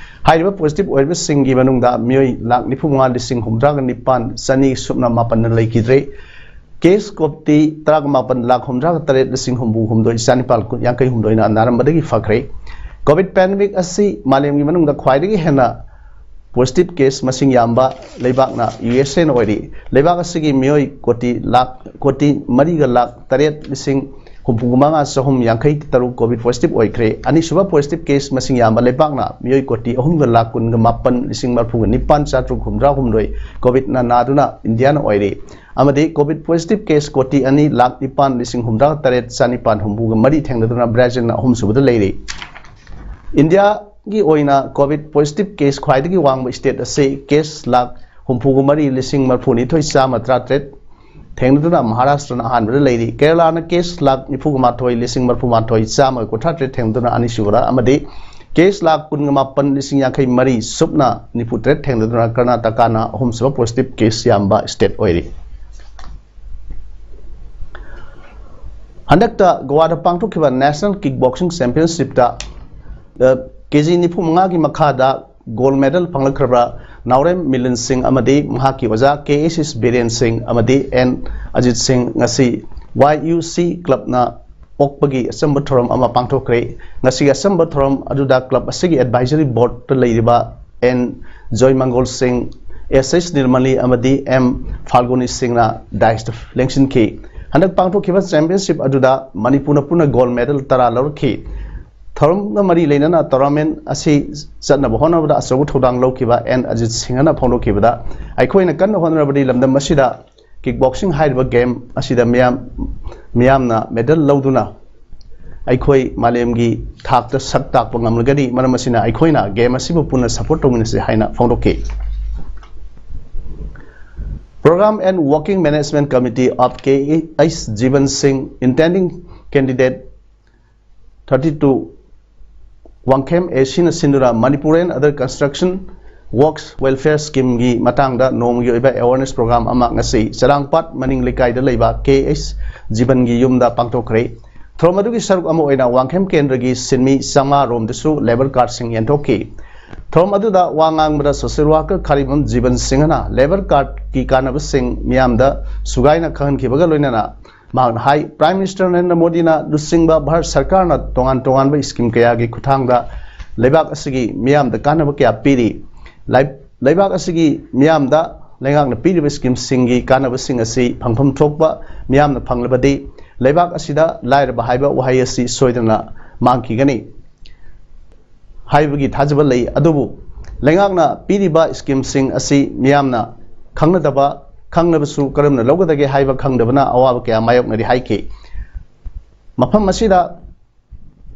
ꯍꯥꯏꯔꯤꯕ ꯄꯣꯖꯤꯇꯤꯚ ꯑꯣꯏꯔꯤꯕꯁꯤꯡꯒꯤ ꯃꯅꯨꯡꯗ ꯃꯤꯑꯣꯏ ꯂꯥꯈ ꯅꯤꯐꯨ ꯃꯉꯥ ꯂꯤꯁꯤꯡ ꯍꯨꯝꯐꯨꯇꯔꯥꯒ ꯅꯤꯄꯥꯟ ꯆꯅꯤ ꯁꯨꯞꯅ ꯃꯥꯄꯟꯅ ꯂꯩꯈꯤꯗ꯭ꯔꯦ꯫ ꯀꯦꯁ ꯀꯣꯇꯤ ꯇꯔꯥꯃꯥꯄꯟ ꯂꯥꯈ ꯍꯨꯝꯐꯨꯇꯔꯥ ꯇꯔꯦꯠ ꯂꯤꯁꯤꯡ ꯍꯨꯝꯐꯨ ꯍꯨꯝꯗꯣꯏ ꯆꯥꯅꯤꯄꯥꯜ ꯌꯥꯡꯈꯩ ꯍꯨꯝꯗꯣꯏꯅ ꯅꯥꯔꯝꯕꯗꯒꯤ ꯐꯈ꯭ꯔꯦ꯫ ꯀꯣꯚꯤꯗ ꯄꯦꯟꯗꯦꯃꯤꯛ ꯑꯁꯤ ꯃꯥꯂꯦꯝꯒꯤ ꯃꯅꯨꯡꯗ ꯈ꯭ꯋꯥꯏꯗꯒꯤ ꯍꯦꯟꯅ ꯄꯣꯖꯤꯇꯤꯚ ꯀꯦꯁ ꯃꯁꯤꯡ ꯌꯥꯝꯕ ꯂꯩꯕꯥꯛꯅ ꯌꯨ ꯑꯦꯁ ꯑꯦꯅ ꯑꯣꯏꯔꯤ꯫ ꯂꯩꯕꯥꯛ ꯑꯁꯤꯒꯤ ꯃꯤꯑꯣꯏ ꯀꯣꯇꯤ ꯂꯥꯈ, ꯀꯣꯇꯤ ꯃꯔꯤꯒ ꯂꯥꯈ ꯇꯔꯦꯠ ꯂꯤꯁꯤꯡ ꯍꯨꯝꯐꯨ ꯃꯉꯥ ꯆꯍꯨꯝ ꯌꯥꯡꯈꯩ ꯇꯔꯨꯛ ꯀꯣꯚꯤꯗ ꯄꯣꯖꯤꯇꯤꯚ ꯑꯣꯏꯈ꯭ꯔꯦ꯫ ꯑꯅꯤꯁꯨꯕ ꯄꯣꯖꯤꯇꯤꯚ ꯀꯦꯁ ꯃꯁꯤꯡ ꯌꯥꯝꯕ ꯂꯩꯕꯥꯛꯅ ꯃꯤꯑꯣꯏ ꯀꯣꯇꯤ ꯑꯍꯨꯝꯒ ꯂꯥꯈ ꯀꯨꯟꯒ ꯃꯥꯄꯟ ꯂꯤꯁꯤꯡ ꯃꯔꯤꯐꯨꯒ ꯅꯤꯄꯥꯟ ꯆꯥꯇ꯭ꯔꯨꯛ ꯍꯨꯝꯐꯨꯇꯔꯥ ꯍꯨꯝꯗꯣꯏ ꯀꯣꯚꯤꯗꯅ ꯅꯥꯗꯨꯅ ꯏꯟꯗꯤꯌꯥꯅ ꯑꯣꯏꯔꯤ꯫ ꯑꯃꯗꯤ ꯀꯣꯚꯤꯗ ꯄꯣꯖꯤꯇꯤꯚ ꯀꯦꯁ ꯀꯣꯇꯤ ꯑꯅꯤ ꯂꯥꯈ ꯅꯤꯄꯥꯟ ꯂꯤꯁꯤꯡ ꯍꯨꯝꯐꯨꯇꯔꯥ ꯇꯔꯦꯠ ꯆꯥꯅꯤꯄꯥꯟ ꯍꯨꯝꯐꯨꯒ ꯃꯔꯤ ꯊꯦꯡꯅꯗꯨꯅ ꯕ꯭ꯔꯥꯖꯤꯜꯅ ꯑꯍꯨꯝꯁꯨꯕꯗ ꯂꯩꯔꯤ꯫ ꯏꯟꯗꯤꯌꯥꯒꯤ ꯑꯣꯏꯅ ꯀꯣꯚꯤꯗ ꯄꯣꯖꯤꯇꯤꯚ ꯀꯦꯁ ꯈ꯭ꯋꯥꯏꯗꯒꯤ ꯋꯥꯡꯕ ꯁ꯭ꯇꯦꯠ ꯑꯁꯤ ꯀꯦꯁ ꯂꯥꯈ ꯍꯨꯝꯐꯨꯒ ꯃꯔꯤ ꯂꯤꯁꯤꯡ ꯃꯔꯤꯐꯨꯅꯤꯊꯣꯏ ꯆꯥꯝꯃ ꯇꯔꯥꯇꯔꯦꯠ ꯊꯦꯡꯅꯗꯨꯅ ꯃꯍꯥꯔꯥꯁꯇ꯭ꯔꯅ ꯑꯍꯥꯟꯕꯗ ꯂꯩꯔꯤ꯫ ꯀꯦꯔꯂꯥꯅ ꯀꯦꯁ ꯂꯥꯈ ꯅꯤꯐꯨꯒ ꯃꯥꯊꯣꯏ ꯂꯤꯁꯤꯡ ꯃꯔꯤꯐꯨꯃꯥꯊꯣꯏ ꯆꯥꯝꯃꯒ ꯀꯨꯟꯊ꯭ꯔꯥ ꯇꯔꯦꯠ ꯊꯦꯡꯅꯗꯨꯅ ꯑꯅꯤꯁꯨꯕꯗ ꯑꯃꯗꯤ ꯀꯦꯁ ꯂꯥꯈ ꯀꯨꯟꯒ ꯃꯥꯄꯟ ꯂꯤꯁꯤꯡ ꯌꯥꯡꯈꯩ ꯃꯔꯤ ꯁꯨꯞꯅ ꯅꯤꯐꯨ ꯇꯔꯦꯠ ꯊꯦꯡꯅꯗꯨꯅ ꯀꯔꯅꯥꯇꯀꯥꯅ ꯑꯍꯨꯝꯁꯨꯕ ꯄꯣꯖꯤꯇꯤꯚ ꯀꯦꯁ ꯌꯥꯝꯕ ꯁ꯭ꯇꯦꯠ ꯑꯣꯏꯔꯤ꯫ ꯍꯟꯗꯛꯇ ꯒꯣꯋꯥꯗ ꯄꯥꯡꯊꯣꯛꯈꯤꯕ ꯅꯦꯁꯅꯦꯜ ꯀꯤꯛ ꯕꯣꯛꯁꯤꯡ ꯆꯦꯝꯄꯤꯌꯟꯁꯤꯞꯇ ꯀꯦ ꯖꯤ ꯅꯤꯐꯨ ꯃꯉꯥꯒꯤ ꯃꯈꯥꯗ ꯒꯣꯜꯗ ꯃꯦꯗꯜ ꯐꯪꯂꯛꯈ꯭ꯔꯕ ꯅꯥꯎꯔꯦꯝ ꯃꯤꯂꯟ ꯁꯤꯡ ꯑꯃꯗꯤ ꯃꯍꯥꯛꯀꯤ ꯑꯣꯖꯥ ꯀꯦ ꯑꯦꯁ ꯑꯦꯁ ꯕꯤꯔꯦꯟ ꯁꯤꯡ ꯑꯃꯗꯤ ꯑꯦꯟ ꯑꯖꯤꯠ ꯁꯤꯡ ꯉꯁꯤ ꯋꯥꯏ ꯌꯨ ꯁꯤ ꯀ꯭ꯂꯕꯅ ꯑꯣꯛꯄꯒꯤ ꯑꯆꯝꯕ ꯊꯧꯔꯝ ꯑꯃ ꯄꯥꯡꯊꯣꯛꯈ꯭ꯔꯦ꯫ ꯉꯁꯤꯒꯤ ꯑꯆꯝꯕ ꯊꯧꯔꯝ ꯑꯗꯨꯗ club ꯑꯁꯤꯒꯤ advisory boardꯇ ꯂꯩꯔꯤꯕ ꯑꯦꯟ ꯖꯣꯏꯃꯪꯒꯣꯜ ꯁꯤꯡ, ꯑꯦꯁ ꯑꯩꯆ ꯅꯤꯔꯃꯂꯤ ꯑꯃꯗꯤ ꯑꯦꯝ ꯐꯥꯜꯒꯨꯅꯤ ꯁꯤꯡꯅ dais ꯂꯦꯡꯁꯤꯟꯈꯤ꯫ ꯍꯟꯗꯛ ꯄꯥꯡꯊꯣꯛꯈꯤꯕ championship ꯑꯗꯨꯗ ꯃꯅꯤꯄꯨꯔꯅ ꯄꯨꯟꯅ gold medal ꯇꯔꯥ ꯂꯧꯔꯛꯈꯤ꯫ ꯊꯧꯔꯝꯒ ꯃꯔꯤ ꯂꯩꯅꯅ tournament ꯑꯁꯤ ꯆꯠꯅꯕ ꯍꯣꯠꯅꯕꯗ ꯑꯆꯧꯕ ꯊꯧꯗꯥꯡ ꯂꯧꯈꯤꯕ ꯑꯦꯟ ꯑꯖꯤꯠ ꯁꯤꯡꯍꯅ ꯐꯣꯡꯗꯣꯛꯈꯤꯕꯗ, ꯑꯩꯈꯣꯏꯅ ꯀꯟꯅ ꯍꯣꯠꯅꯔꯕꯗꯤ ꯂꯝꯗꯝ ꯑꯁꯤꯗ kickboxing ꯍꯥꯏꯔꯤꯕ game ꯑꯁꯤꯗ ꯃꯤꯌꯥꯝ, ꯃꯤꯌꯥꯝꯅ medal ꯂꯧꯗꯨꯅ ꯑꯩꯈꯣꯏ ꯃꯥꯂꯦꯝꯒꯤ ꯊꯥꯛꯇ ꯁꯛ ꯇꯥꯛꯄ ꯉꯝꯂꯒꯅꯤ꯫ ꯃꯔꯝ ꯑꯁꯤꯅ ꯑꯩꯈꯣꯏꯅ game ꯑꯁꯤꯕꯨ ꯄꯨꯟꯅ support ꯇꯧꯃꯤꯟꯅꯁꯤ ꯍꯥꯏꯅ ꯐꯣꯡꯗꯣꯛꯈꯤ꯫ Program and Working Management Committee of K H Jiban Singh, intending candidate thirty two, Wangkhem ꯑꯦ ꯁꯤꯅ ꯁꯤꯟꯗꯨꯅ Manipur and Other Construction Works Welfare Schemeꯒꯤ ꯃꯇꯥꯡꯗ ꯅꯣꯡꯃꯒꯤ ꯑꯣꯏꯕ awareness program ꯑꯃ ꯉꯁꯤ ꯆꯔꯥꯡꯄꯥꯠ ꯃꯅꯤꯡ ꯂꯩꯀꯥꯏꯗ ꯂꯩꯕ ꯀꯦ ꯑꯩꯆ ꯖꯤꯕꯟꯒꯤ ꯌꯨꯝꯗ ꯄꯥꯡꯊꯣꯛꯈ꯭ꯔꯦ꯫ ꯊꯧꯔꯝ ꯑꯗꯨꯒꯤ ꯁꯔꯨꯛ ꯑꯃ ꯑꯣꯏꯅ ꯋꯥꯡꯈꯦꯝ ꯀꯦꯟꯗ꯭ꯔꯒꯤ ꯁꯤꯟꯃꯤ ꯆꯥꯝꯃꯉꯥ ꯔꯣꯝꯗꯁꯨ labour cardꯁꯤꯡ ꯌꯦꯟꯊꯣꯛꯈꯤ꯫ ꯊꯧꯔꯝ ꯑꯗꯨꯗ ꯋꯥ ꯉꯥꯡꯕꯗ social worker ꯈꯥꯔꯤꯕꯝ ꯖꯤꯕꯟ ꯁꯤꯡꯍꯅ labour cardꯀꯤ ꯀꯥꯟꯅꯕꯁꯤꯡ ꯃꯤꯌꯥꯝꯗ ꯁꯨꯒꯥꯏꯅ ꯈꯪꯍꯟꯈꯤꯕꯒ ꯂꯣꯏꯅꯅ ꯃꯍꯥꯛꯅ ꯍꯥꯏ, Prime Minister ꯅꯔꯦꯟꯗ꯭ꯔ ꯃꯣꯗꯤꯅ ꯂꯨꯆꯤꯡꯕ ꯚꯥꯔꯠ ꯁꯔꯀꯥꯔꯅ ꯇꯣꯉꯥꯟ ꯇꯣꯉꯥꯟꯕ scheme ꯀꯌꯥꯒꯤ ꯈꯨꯠꯊꯥꯡꯗ ꯂꯩꯕꯥꯛ ꯑꯁꯤꯒꯤ ꯃꯤꯌꯥꯝꯗ ꯀꯥꯟꯅꯕ ꯀꯌꯥ ꯄꯤꯔꯤ꯫ ꯂꯩ-, ꯂꯩꯕꯥꯛ ꯑꯁꯤꯒꯤ ꯃꯤꯌꯥꯝꯗ ꯂꯩꯉꯥꯛꯅ ꯄꯤꯔꯤꯕ schemeꯁꯤꯡꯒꯤ ꯀꯥꯟꯅꯕꯁꯤꯡ ꯑꯁꯤ ꯐꯪꯐꯝ ꯊꯣꯛꯄ ꯃꯤꯌꯥꯝꯅ ꯐꯪꯂꯕꯗꯤ ꯂꯩꯕꯥꯛ ꯑꯁꯤꯗ ꯂꯥꯏꯔꯕ ꯍꯥꯏꯕ ꯋꯥꯍꯩ ꯑꯁꯤ ꯁꯣꯏꯗꯅ ꯃꯥꯡꯈꯤꯒꯅꯤ ꯍꯥꯏꯕꯒꯤ ꯊꯥꯖꯕ ꯂꯩ꯫ ꯑꯗꯨꯕꯨ ꯂꯩꯉꯥꯛꯅ ꯄꯤꯔꯤꯕ schemeꯁꯤꯡ ꯑꯁꯤ ꯃꯤꯌꯥꯝꯅ ꯈꯪꯅꯗꯕ, ꯈꯪꯂꯕꯁꯨ ꯀꯔꯝꯅ ꯂꯧꯒꯗꯒꯦ ꯍꯥꯏꯕ ꯈꯪꯗꯕꯅ ꯑꯋꯥꯕ ꯀꯌꯥ ꯃꯥꯌꯣꯛꯅꯔꯤ ꯍꯥꯏꯈꯤ꯫ ꯃꯐꯝ ꯑꯁꯤꯗ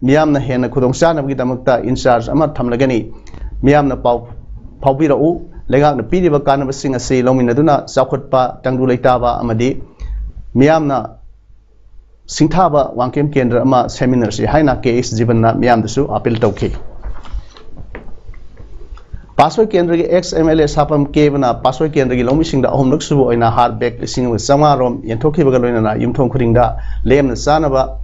ꯃꯤꯌꯥꯝꯅ ꯍꯦꯟꯅ ꯈꯨꯗꯣꯡꯆꯥꯅꯕꯒꯤꯗꯃꯛꯇ in charge ꯑꯃ ꯊꯝꯂꯒꯅꯤ꯫ ꯃꯤꯌꯥꯝꯅ ꯄꯥꯎ ꯐꯥꯎꯕꯤꯔꯛꯎ꯫ ꯂꯩꯉꯥꯛꯅ ꯄꯤꯔꯤꯕ ꯀꯥꯟꯅꯕꯁꯤꯡ ꯑꯁꯤ ꯂꯧꯃꯤꯟꯅꯗꯨꯅ ꯆꯥꯎꯈꯠꯄ, ꯇꯪꯗꯨ ꯂꯩꯇꯥꯕ ꯑꯃꯗꯤ ꯃꯤꯌꯥꯝꯅ ꯁꯤꯡꯊꯥꯕ ꯋꯥꯡꯈꯦꯝ ꯀꯦꯟꯗ꯭ꯔ ꯑꯃ ꯁꯦꯝꯃꯤꯟꯅꯔꯁꯤ ꯍꯥꯏꯅ ꯀꯦ ꯑꯩꯆ ꯖꯤꯕꯟꯅ ꯃꯤꯌꯥꯝꯗꯁꯨ appeal ꯇꯧꯈꯤ꯫ ꯄꯥꯠꯁꯣꯏ ꯀꯦꯟꯗ꯭ꯔꯒꯤ ex M L A ꯁꯥꯄꯝ ꯀꯦꯕꯅ ꯄꯥꯠꯁꯣꯏ ꯀꯦꯟꯗ꯭ꯔꯒꯤ ꯂꯧꯃꯤꯁꯤꯡꯗ ꯑꯍꯨꯝꯂꯛ ꯁꯨꯕ ꯑꯣꯏꯅ ꯍꯥꯔ bag ꯂꯤꯁꯤꯡ ꯑꯃꯒ ꯆꯥꯝꯃꯉꯥ ꯔꯣꯝ ꯌꯦꯟꯊꯣꯛꯈꯤꯕꯒ ꯂꯣꯏꯅꯅ ꯌꯨꯝꯊꯣꯡ ꯈꯨꯗꯤꯡꯗ ꯂꯦꯝꯅ ꯆꯥꯅꯕ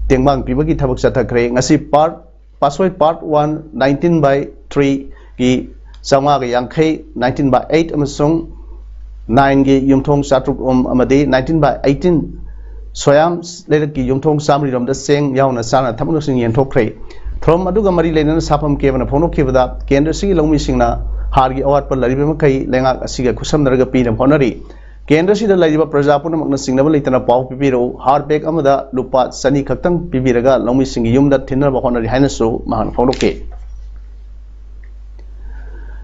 ꯇꯦꯡꯕꯥꯡ ꯄꯤꯕꯒꯤ ꯊꯕꯛ ꯆꯠꯊꯈ꯭ꯔꯦ꯫ ꯉꯁꯤ part Patsoi part one, nineteen by three ꯒꯤ ꯆꯥꯝꯃꯉꯥꯒ ꯌꯥꯡꯈꯩ, nineteen by eight ꯑꯃꯁꯨꯡ nine ꯒꯤ ꯌꯨꯝꯊꯣꯡ ꯆꯥꯇ꯭ꯔꯨꯛ ꯔꯣꯝ ꯑꯃꯗꯤ nineteen by eighteen ꯁꯣꯌꯥꯝ ꯂꯩꯔꯛꯀꯤ ꯌꯨꯝꯊꯣꯡ ꯆꯥꯃꯔꯤꯔꯣꯝꯗ ꯆꯦꯡ ꯌꯥꯎꯅ ꯆꯥꯅ ꯊꯛꯅꯕꯁꯤꯡ ꯌꯦꯟꯊꯣꯛꯈ꯭ꯔꯦ꯫ ꯊꯧꯔꯝ ꯑꯗꯨꯒ ꯃꯔꯤ ꯂꯩꯅꯅ ꯁꯥꯐꯝ ꯀꯦꯕꯅ ꯐꯣꯡꯗꯣꯛꯈꯤꯕꯗ, ꯀꯦꯟꯗ꯭ꯔꯁꯤꯒꯤ ꯂꯧꯃꯤꯁꯤꯡꯅ ꯍꯥꯔꯒꯤ ꯑꯋꯥꯠꯄ ꯂꯩꯔꯤꯕ ꯃꯈꯩ ꯂꯩꯉꯥꯛ ꯑꯁꯤꯒ ꯈꯨꯠꯁꯝꯅꯔꯒ ꯄꯤꯅꯕ ꯍꯣꯠꯅꯔꯤ꯫ ꯀꯦꯟꯗ꯭ꯔꯁꯤꯗ ꯂꯩꯔꯤꯕ ꯄ꯭ꯔꯖꯥ ꯄꯨꯝꯅꯃꯛꯅ ꯆꯤꯡꯅꯕ ꯂꯩꯇꯅ ꯄꯥꯎ ꯄꯤꯕꯤꯔꯛꯎ, ꯍꯥꯔ ꯕꯦꯒ ꯑꯃꯗ ꯂꯨꯄꯥ ꯆꯅꯤ ꯈꯛꯇꯪ ꯄꯤꯕꯤꯔꯒ ꯂꯧꯃꯤꯁꯤꯡꯒꯤ ꯌꯨꯝꯗ ꯊꯤꯟꯅꯕ ꯍꯣꯠꯅꯔꯤ ꯍꯥꯏꯅꯁꯨ ꯃꯍꯥꯛꯅ ꯐꯣꯡꯗꯣꯛꯈꯤ꯫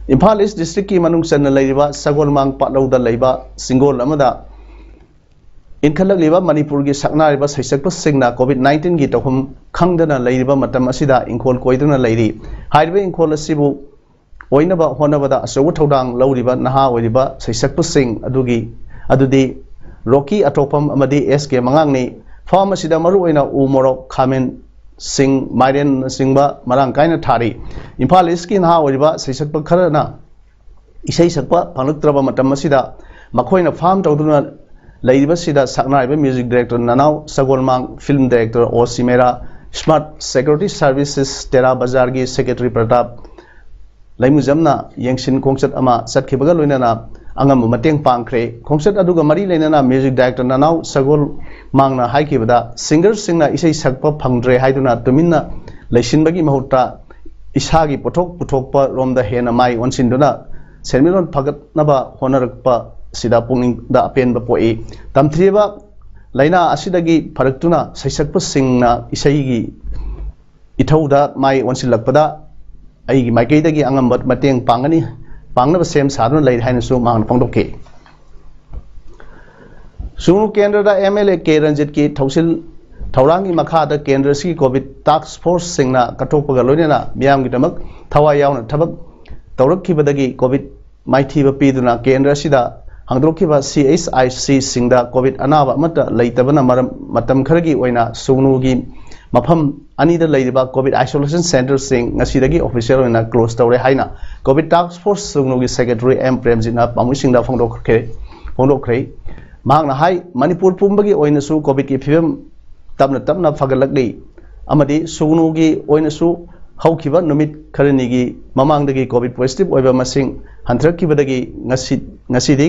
ꯏꯝꯐꯥꯜ ꯏꯁ ꯗꯤꯁꯇ꯭ꯔꯤꯛꯀꯤ ꯃꯅꯨꯡ ꯆꯟꯅ ꯂꯩꯔꯤꯕ ꯁꯒꯣꯜꯃꯥꯡ ꯄꯥꯠꯂꯧꯗ ꯂꯩꯕ ꯆꯤꯡꯒꯣꯜ ꯑꯃꯗ ꯏꯟꯈꯠꯂꯛꯂꯤꯕ ꯃꯅꯤꯄꯨꯔꯒꯤ ꯁꯛꯅꯥꯏꯔꯕ ꯁꯩꯁꯛꯄꯁꯤꯡꯅ ꯀꯣꯚꯤꯗ ꯅꯥꯏꯟꯇꯤꯟꯒꯤ ꯇꯧꯐꯝ ꯈꯪꯗꯅ ꯂꯩꯔꯤꯕ ꯃꯇꯝ ꯑꯁꯤꯗ ꯏꯪꯈꯣꯜ ꯀꯣꯏꯗꯨꯅ ꯂꯩꯔꯤ꯫ ꯍꯥꯏꯔꯤꯕ ꯏꯪꯈꯣꯜ ꯑꯁꯤꯕꯨ ꯑꯣꯏꯅꯕ ꯍꯣꯠꯅꯕꯗ ꯑꯆꯧꯕ ꯊꯧꯗꯥꯡ ꯂꯧꯔꯤꯕ ꯅꯍꯥ ꯑꯣꯏꯔꯤꯕ ꯁꯩꯁꯛꯄꯁꯤꯡ ꯑꯗꯨꯒꯤ ꯑꯗꯨꯗꯤ ꯔꯣꯀꯤ ꯑꯊꯣꯛꯐꯝ ꯑꯃꯗꯤ ꯑꯦꯁ ꯀꯦ ꯃꯉꯥꯡꯅꯤ꯫ ꯐꯥꯔꯝ ꯑꯁꯤꯗ ꯃꯔꯨꯑꯣꯏꯅ ꯎ ꯃꯣꯔꯣꯛ, ꯈꯥꯃꯦꯟ, ꯁꯤꯡ, ꯃꯥꯏꯔꯦꯟꯅꯆꯤꯡꯕ ꯃꯔꯥꯡ ꯀꯥꯏꯅ ꯊꯥꯔꯤ꯫ ꯏꯝꯐꯥꯜ ꯏꯁꯀꯤ ꯅꯍꯥ ꯑꯣꯏꯔꯤꯕ ꯁꯩꯁꯛꯄ ꯈꯔꯅ ꯏꯁꯩ ꯁꯛꯄ ꯐꯪꯂꯛꯇ꯭ꯔꯕ ꯃꯇꯝ ꯑꯁꯤꯗ ꯃꯈꯣꯏꯅ ꯐꯥꯔꯝ ꯇꯧꯗꯨꯅ ꯂꯩꯔꯤꯕꯁꯤꯗ ꯁꯛꯅꯥꯏꯕ ꯃ꯭ꯌꯨꯖꯤꯛ ꯗꯥꯏꯔꯦꯛꯇꯔ ꯅꯅꯥꯎ ꯁꯒꯣꯜꯃꯥꯡ, ꯐꯤꯜꯝ ꯗꯥꯏꯔꯦꯛꯇꯔ ꯑꯣ ꯁꯤꯃꯦꯔꯥ, ꯁ꯭ꯃꯥꯔꯠ ꯁꯦꯀ꯭ꯌꯨꯔꯤꯇꯤ ꯁꯥꯔꯚꯤꯁꯦꯁ ꯇꯦꯔꯥ ꯕꯖꯥꯔꯒꯤ ꯁꯦꯀ꯭ꯔꯦꯇꯔꯤ ꯄ꯭ꯔꯇꯥꯞ ꯂꯩꯃꯨꯖꯝꯅ ꯌꯦꯡꯁꯤꯟ ꯈꯣꯡꯆꯠ ꯑꯃ ꯆꯠꯈꯤꯕꯒ ꯂꯣꯏꯅꯅ ꯑꯉꯝꯕ ꯃꯇꯦꯡ ꯄꯥꯡꯈ꯭ꯔꯦ꯫ ꯈꯣꯡꯆꯠ ꯑꯗꯨꯒ ꯃꯔꯤ ꯂꯩꯅꯅ ꯃ꯭ꯌꯨꯖꯤꯛ ꯗꯥꯏꯔꯦꯛꯇꯔ ꯅꯅꯥꯎ ꯁꯒꯣꯜꯃꯥꯡꯅ ꯍꯥꯏꯈꯤꯕꯗ, ꯁꯤꯡꯒꯔꯁꯤꯡꯅ ꯏꯁꯩ ꯁꯛꯄ ꯐꯪꯗ꯭ꯔꯦ ꯍꯥꯏꯗꯨꯅ ꯇꯨꯃꯤꯟꯅ ꯂꯩꯁꯤꯟꯕꯒꯤ ꯃꯍꯨꯠꯇ ꯏꯁꯥꯒꯤ ꯄꯣꯠꯊꯣꯛ ꯄꯨꯊꯣꯛꯄ ꯔꯣꯝꯗ ꯍꯦꯟꯅ ꯃꯥꯏ ꯑꯣꯟꯁꯤꯟꯗꯨꯅ ꯁꯦꯟꯃꯤꯠꯂꯣꯟ ꯐꯒꯠꯅꯕ ꯍꯣꯠꯅꯔꯛꯄ ꯑꯁꯤꯗ ꯄꯨꯛꯅꯤꯡꯗ ꯑꯄꯦꯟꯕ ꯄꯣꯛꯏ꯫ ꯇꯝꯊꯤꯔꯕ ꯂꯥꯏꯅꯥ ꯑꯁꯤꯗꯒꯤ ꯐꯔꯛꯇꯨꯅ ꯁꯩꯁꯛꯄꯁꯤꯡꯅ ꯏꯁꯩꯒꯤ ꯏꯊꯧꯗ ꯃꯥꯏ ꯑꯣꯟꯁꯤꯜꯂꯛꯄꯗ ꯑꯩꯒꯤ ꯃꯥꯏꯀꯩꯗꯒꯤ ꯑꯉꯝꯕ ꯃꯇꯦꯡ ꯄꯥꯡꯒꯅꯤ, ꯄꯥꯡꯅꯕ ꯁꯦꯝ ꯁꯥꯗꯨꯅ ꯂꯩꯔꯤ ꯍꯥꯏꯅꯁꯨ ꯃꯍꯥꯛꯅ ꯐꯣꯡꯗꯣꯛꯈꯤ꯫ ꯁꯨꯡꯅꯨ ꯀꯦꯟꯗ꯭ꯔꯗ ꯑꯦꯝ ꯑꯦꯜ ꯑꯦ ꯀꯦ ꯔꯟꯖꯤꯠꯀꯤ ꯊꯧꯁꯤꯜ ꯊꯧꯔꯥꯡꯒꯤ ꯃꯈꯥꯗ ꯀꯦꯟꯗ꯭ꯔ ꯑꯁꯤꯒꯤ ꯀꯣꯚꯤꯗ ꯇꯥꯛꯁ ꯐꯣꯔꯁꯁꯤꯡꯅ ꯀꯠꯊꯣꯛꯄꯒ ꯂꯣꯏꯅꯅ ꯃꯤꯌꯥꯝꯒꯤꯗꯃꯛ ꯊꯋꯥꯏ ꯌꯥꯎꯅ ꯊꯕꯛ ꯇꯧꯔꯛꯈꯤꯕꯗꯒꯤ ꯀꯣꯚꯤꯗ ꯃꯥꯏꯊꯤꯕ ꯄꯤꯗꯨꯅ ꯀꯦꯟꯗ꯭ꯔ ꯑꯁꯤꯗ ꯍꯥꯡꯗꯣꯛꯈꯤꯕ ꯁꯤ ꯑꯩꯆ ꯑꯥꯏ ꯁꯤꯁꯤꯡꯗ ꯀꯣꯚꯤꯗ ꯑꯅꯥꯕ ꯑꯃꯠꯇ ꯂꯩꯇꯕꯅ ꯃꯔꯝ ꯃꯇꯝ ꯈꯔꯒꯤ ꯑꯣꯏꯅ ꯁꯨꯡꯅꯨꯒꯤ ꯃꯐꯝ ꯑꯅꯤꯗ ꯂꯩꯔꯤꯕ ꯀꯣꯚꯤꯗ ꯑꯥꯏꯁꯣꯂꯦꯁꯟ ꯁꯦꯟꯇꯔꯁꯤꯡ ꯉꯁꯤꯗꯒꯤ ꯑꯣꯐꯤꯁꯤꯌꯦꯜ ꯑꯣꯏꯅ ꯀ꯭ꯂꯣꯖ ꯇꯧꯔꯦ ꯍꯥꯏꯅ ꯀꯣꯚꯤꯗ ꯇꯥꯛꯁ ꯐꯣꯔꯁ ꯁꯨꯡꯅꯨꯒꯤ ꯁꯦꯀ꯭ꯔꯦꯇꯔꯤ ꯑꯦꯝ ꯄ꯭ꯔꯦꯝꯖꯤꯠꯅ ꯄꯥꯎꯃꯤꯁꯤꯡꯗ ꯐꯣꯡꯗꯣꯛꯈ꯭ꯔꯦ ꯐꯣꯡꯗꯣꯛꯈ꯭ꯔꯦ꯫ ꯃꯍꯥꯛꯅ ꯍꯥꯏ, ꯃꯅꯤꯄꯨꯔ ꯄꯨꯝꯕꯒꯤ ꯑꯣꯏꯅꯁꯨ ꯀꯣꯚꯤꯗꯀꯤ ꯐꯤꯕꯝ ꯇꯞꯅ ꯇꯞꯅ ꯐꯒꯠꯂꯛꯂꯤ ꯑꯃꯗꯤ ꯁꯨꯒꯅꯨꯒꯤ ꯑꯣꯏꯅꯁꯨ ꯍꯧꯈꯤꯕ ꯅꯨꯃꯤꯠ ꯈꯔꯅꯤꯒꯤ ꯃꯃꯥꯡꯗꯒꯤ ꯀꯣꯚꯤꯗ ꯄꯣꯖꯤꯇꯤꯚ ꯑꯣꯏꯕ ꯃꯁꯤꯡ ꯍꯟꯊꯔꯛꯈꯤꯕꯗꯒꯤ ꯉꯁꯤ ꯉꯁꯤꯗꯤ